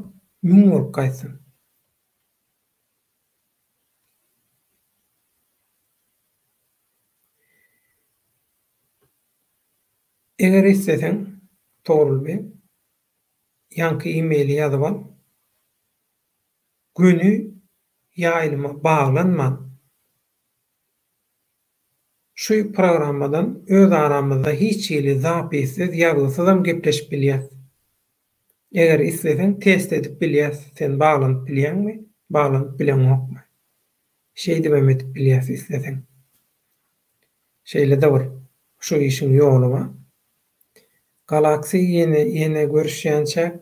müň bolup gaýtsyn. Eger isleseň, Togrul beg, ýaňky e-maili ýazyp al. Göni ýaýlyma baglanman, şu programmadan öz aramyzda hiç hili zapissiz, ýazgysyzam gepleşip bilýäs. Eger isleseň test edip bilýäs, sen baglanyp bilýäňmi, baglanyp bileňokmy? Şeýdibem edip bilýäs isleseň. Şeýle-de bir şu işiň ýoly bar. Galaxy ýene ýene görüşýänçäk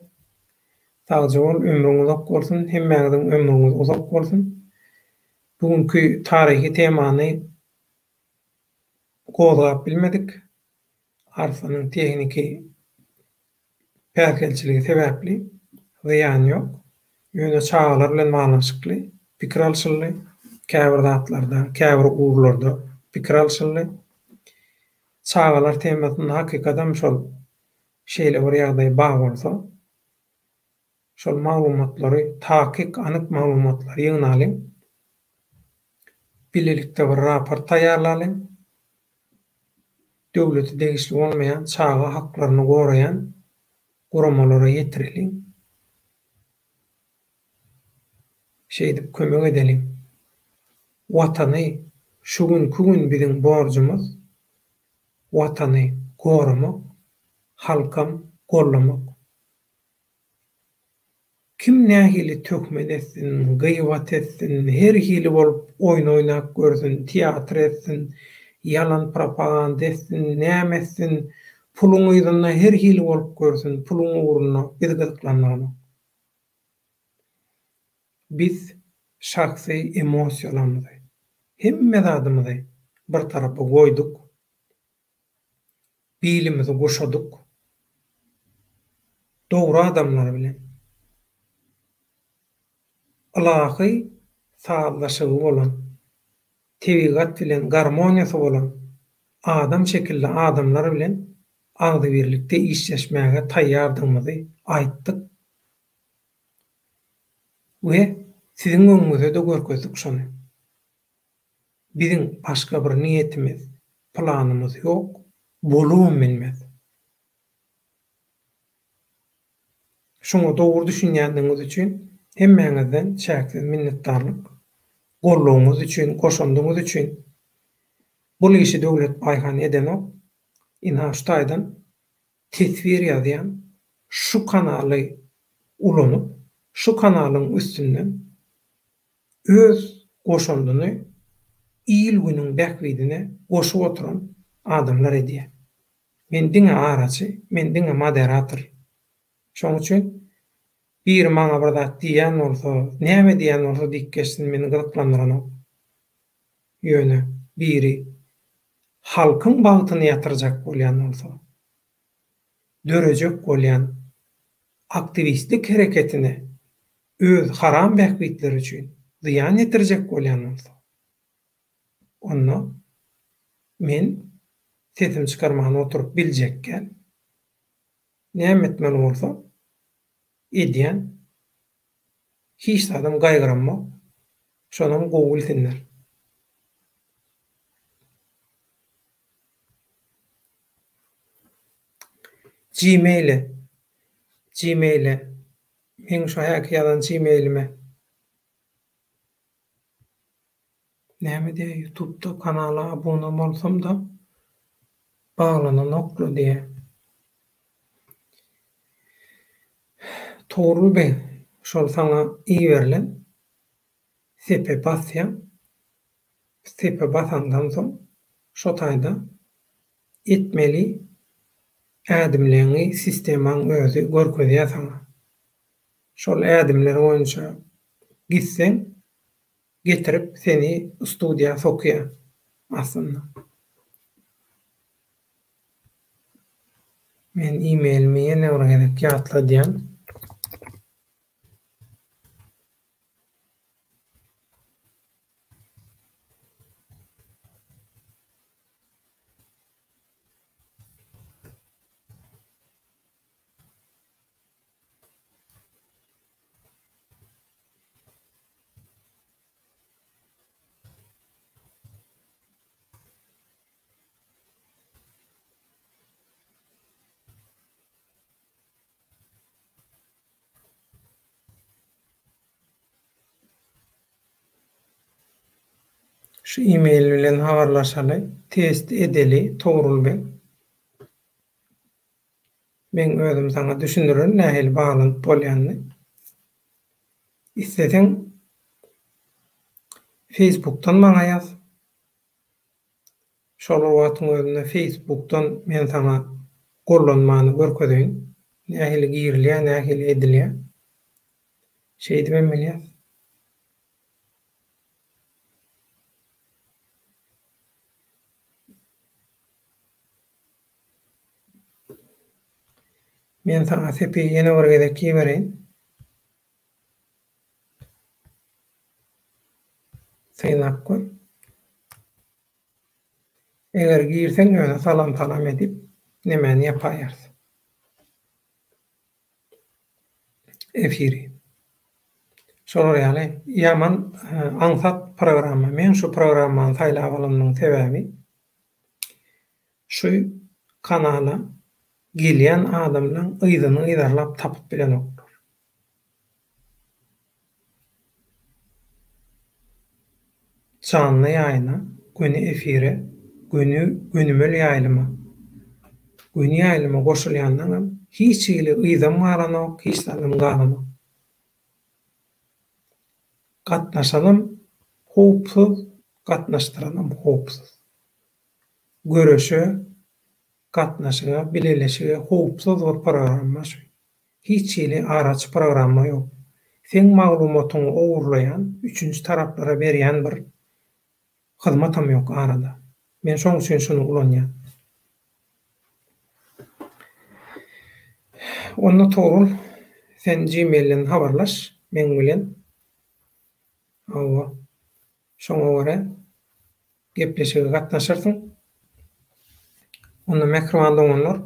sagja bol ömrüň uzak bolsun hemmäňiziň ömrüňiz uzak bolsun. Bu günki taryhy temany gozgap bilmedik. Arslanyň tehniki päsgelçiligi sebäpli zyýany ýok. Ýöne çagalar bilen baglanyşykly pikir alşyldy. Käbir zatlarda, käbir ugurlarda pikir alşyldy. Çagalar temasynda hakykadam şol şeýle bir ýagdaý bar bolsa, şol maglumatlary, takyk, anyk maglumatlary ýygnalyň. Bilelikde bir raport taýýarlalyň. Döwlete degişli bolmaýan çaga haklaryny goraýan guramalara ýetireliň. Şeýdip kömek edeliň. Watany şu günki gün biziň borjumyz Watany goramak, halkam gollamak. Kim nähili töhmet etsin, gybat etsin, her hili bolup oýun oýnap görsün, teatr etsin, ýalan propaganda etsin, näme etsin, puluň yzynda her hili bolup görsün, puluň ugrunda bizi gyzyklandyranok. Biz şahsy emosiýalarymyzy, hemme zadymyzy bir tarapa goýduk. Bilimizi guşadyk. Dogry adamlar bilen. Ylahy sazlaşygy bolan, tebigat bilen garmoniýasy bolan adam şekilli adamlar bilen agzybirlikde işleşmäge taýýardygymyzy aýtdyk we siziň öňüňize-de görkezdik şony. Biziň başga bir niýetimiz, planymyz ýok, bolubam bilmez. Şuňa dogry düşünýändigiňiz üçin hemmäňizden çäksiz minnetdarlyk. Goldawyňyz üçin, goşandyňyz üçin. Bul işi Döwlet Baýhan edenok. Ynha şu taýdan teswir ýazýan şu kanaly ulanyp, şu kanalyň üstünden öz goşandyny il-günüň bähbidine goşup oturan adamlar edýär. Men diňe araçy, men diňe moderator. Şonuň üçin biri maňa bir zat diýýän bolsa, näme diýýän bolsa diýip geçsin, meni gyzyklandyranok. Ýöne biri halkyň bagtyny ýatyrjak bolýan bolsa, dörejek bolýan aktiwistlik hereketine öz haram bähbitleri üçin zyýan ýetirjek bolýan bolsa, onda men sesimi çykarman oturyp biljekgä. Näme etmeli bolsa, edýän. Hiç zadam gaýgyramok. Şonam gowy bilsinler. Gmail-e, Gmail-e, meň şu häki ýazan Gmail-ime. Näme diýýär ýutubda kanala abuna bolsamda baglananokla diýýär. Togrul beg şol saňa iberilen sepe basýaň sepe basaňdan soň şo taýda etmeli ädimleňi sistemaň özi görkezýär saňa. Şol ädimler boýunça gitseň getirip seni studiýa sokýar aslynda. Men e-mailimi ýene bir gezek ýatladýan. Şu e-mail bilen habarlaşaly, test edeli Togrul beg. Meň özüm saňa düşündirerin nähili baglanyp bolýanyny. Isleseň Facebookdan maňa ýaz. Şol bir wagtyň özünde Facebookdan men saňa gollanmany görkezeýin. Nähili girilýär, nähili edilýär. Şeýdibem bilýäs. Men saňa sepi ýene bir gezek ibereýin. Synap gör. Eger girseň ýöne salam salam edip nemäni ýapaýarys. Efiri. Şolar ýaly ýaman aňsat programma. Men şu programmany saýlap alanymyň sebäbi şu kanala gelýän adamlaň yzyny yzarlap tapyp bilenoklar. Janly ýaýyna, göni efire, göni, gönümel ýaýlyma. Göni ýaýlyma goşulýanlaňam hiç hili yzam galanok, hiç zadam galanok. Gatnaşanam howpsuz, gatnaşdyranam howpsuz. Göreşe, gatnaşyga, bileleşige howpsuz bir programma şu. Hiç hili araçy programma ýok. Seň maglumatyňy ogurlaýan, üçünji taraplara berýän bir hyzmatam ýok arada. Men şoň üçin şuny ulanýan. Onda Togrul, sen gmailden habarlaş meň bilen. Hawa. Şoňa görä gepleşige gatnaşarsyň. Onda mähriban doganlar,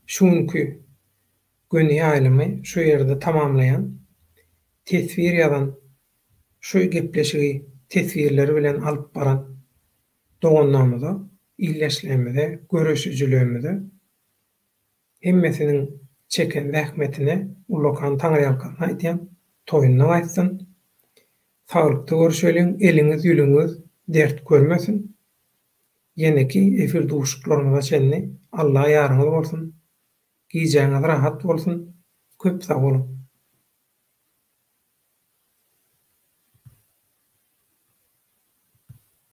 şu günki göni ýaýlymy şu ýerde tamamlaýan. Teswir ýazan, şu gepleşigi teswirleri bilen alyp baran doganlarymyza, ildeşlerimize, göreşijilerimize Hemmesiniň çeken zähmetine ullakan taňryýalkasyn aýdýan, toýunda gaýtsyn. Saglykda görüşeliň, eliňiz ýülüňiz dert görmesin. Ýeneki efir duşuşyklarymyza çenli Alla ýaryňyz bolsun. Gijäňiz rahat bolsun. Köp sag boluň.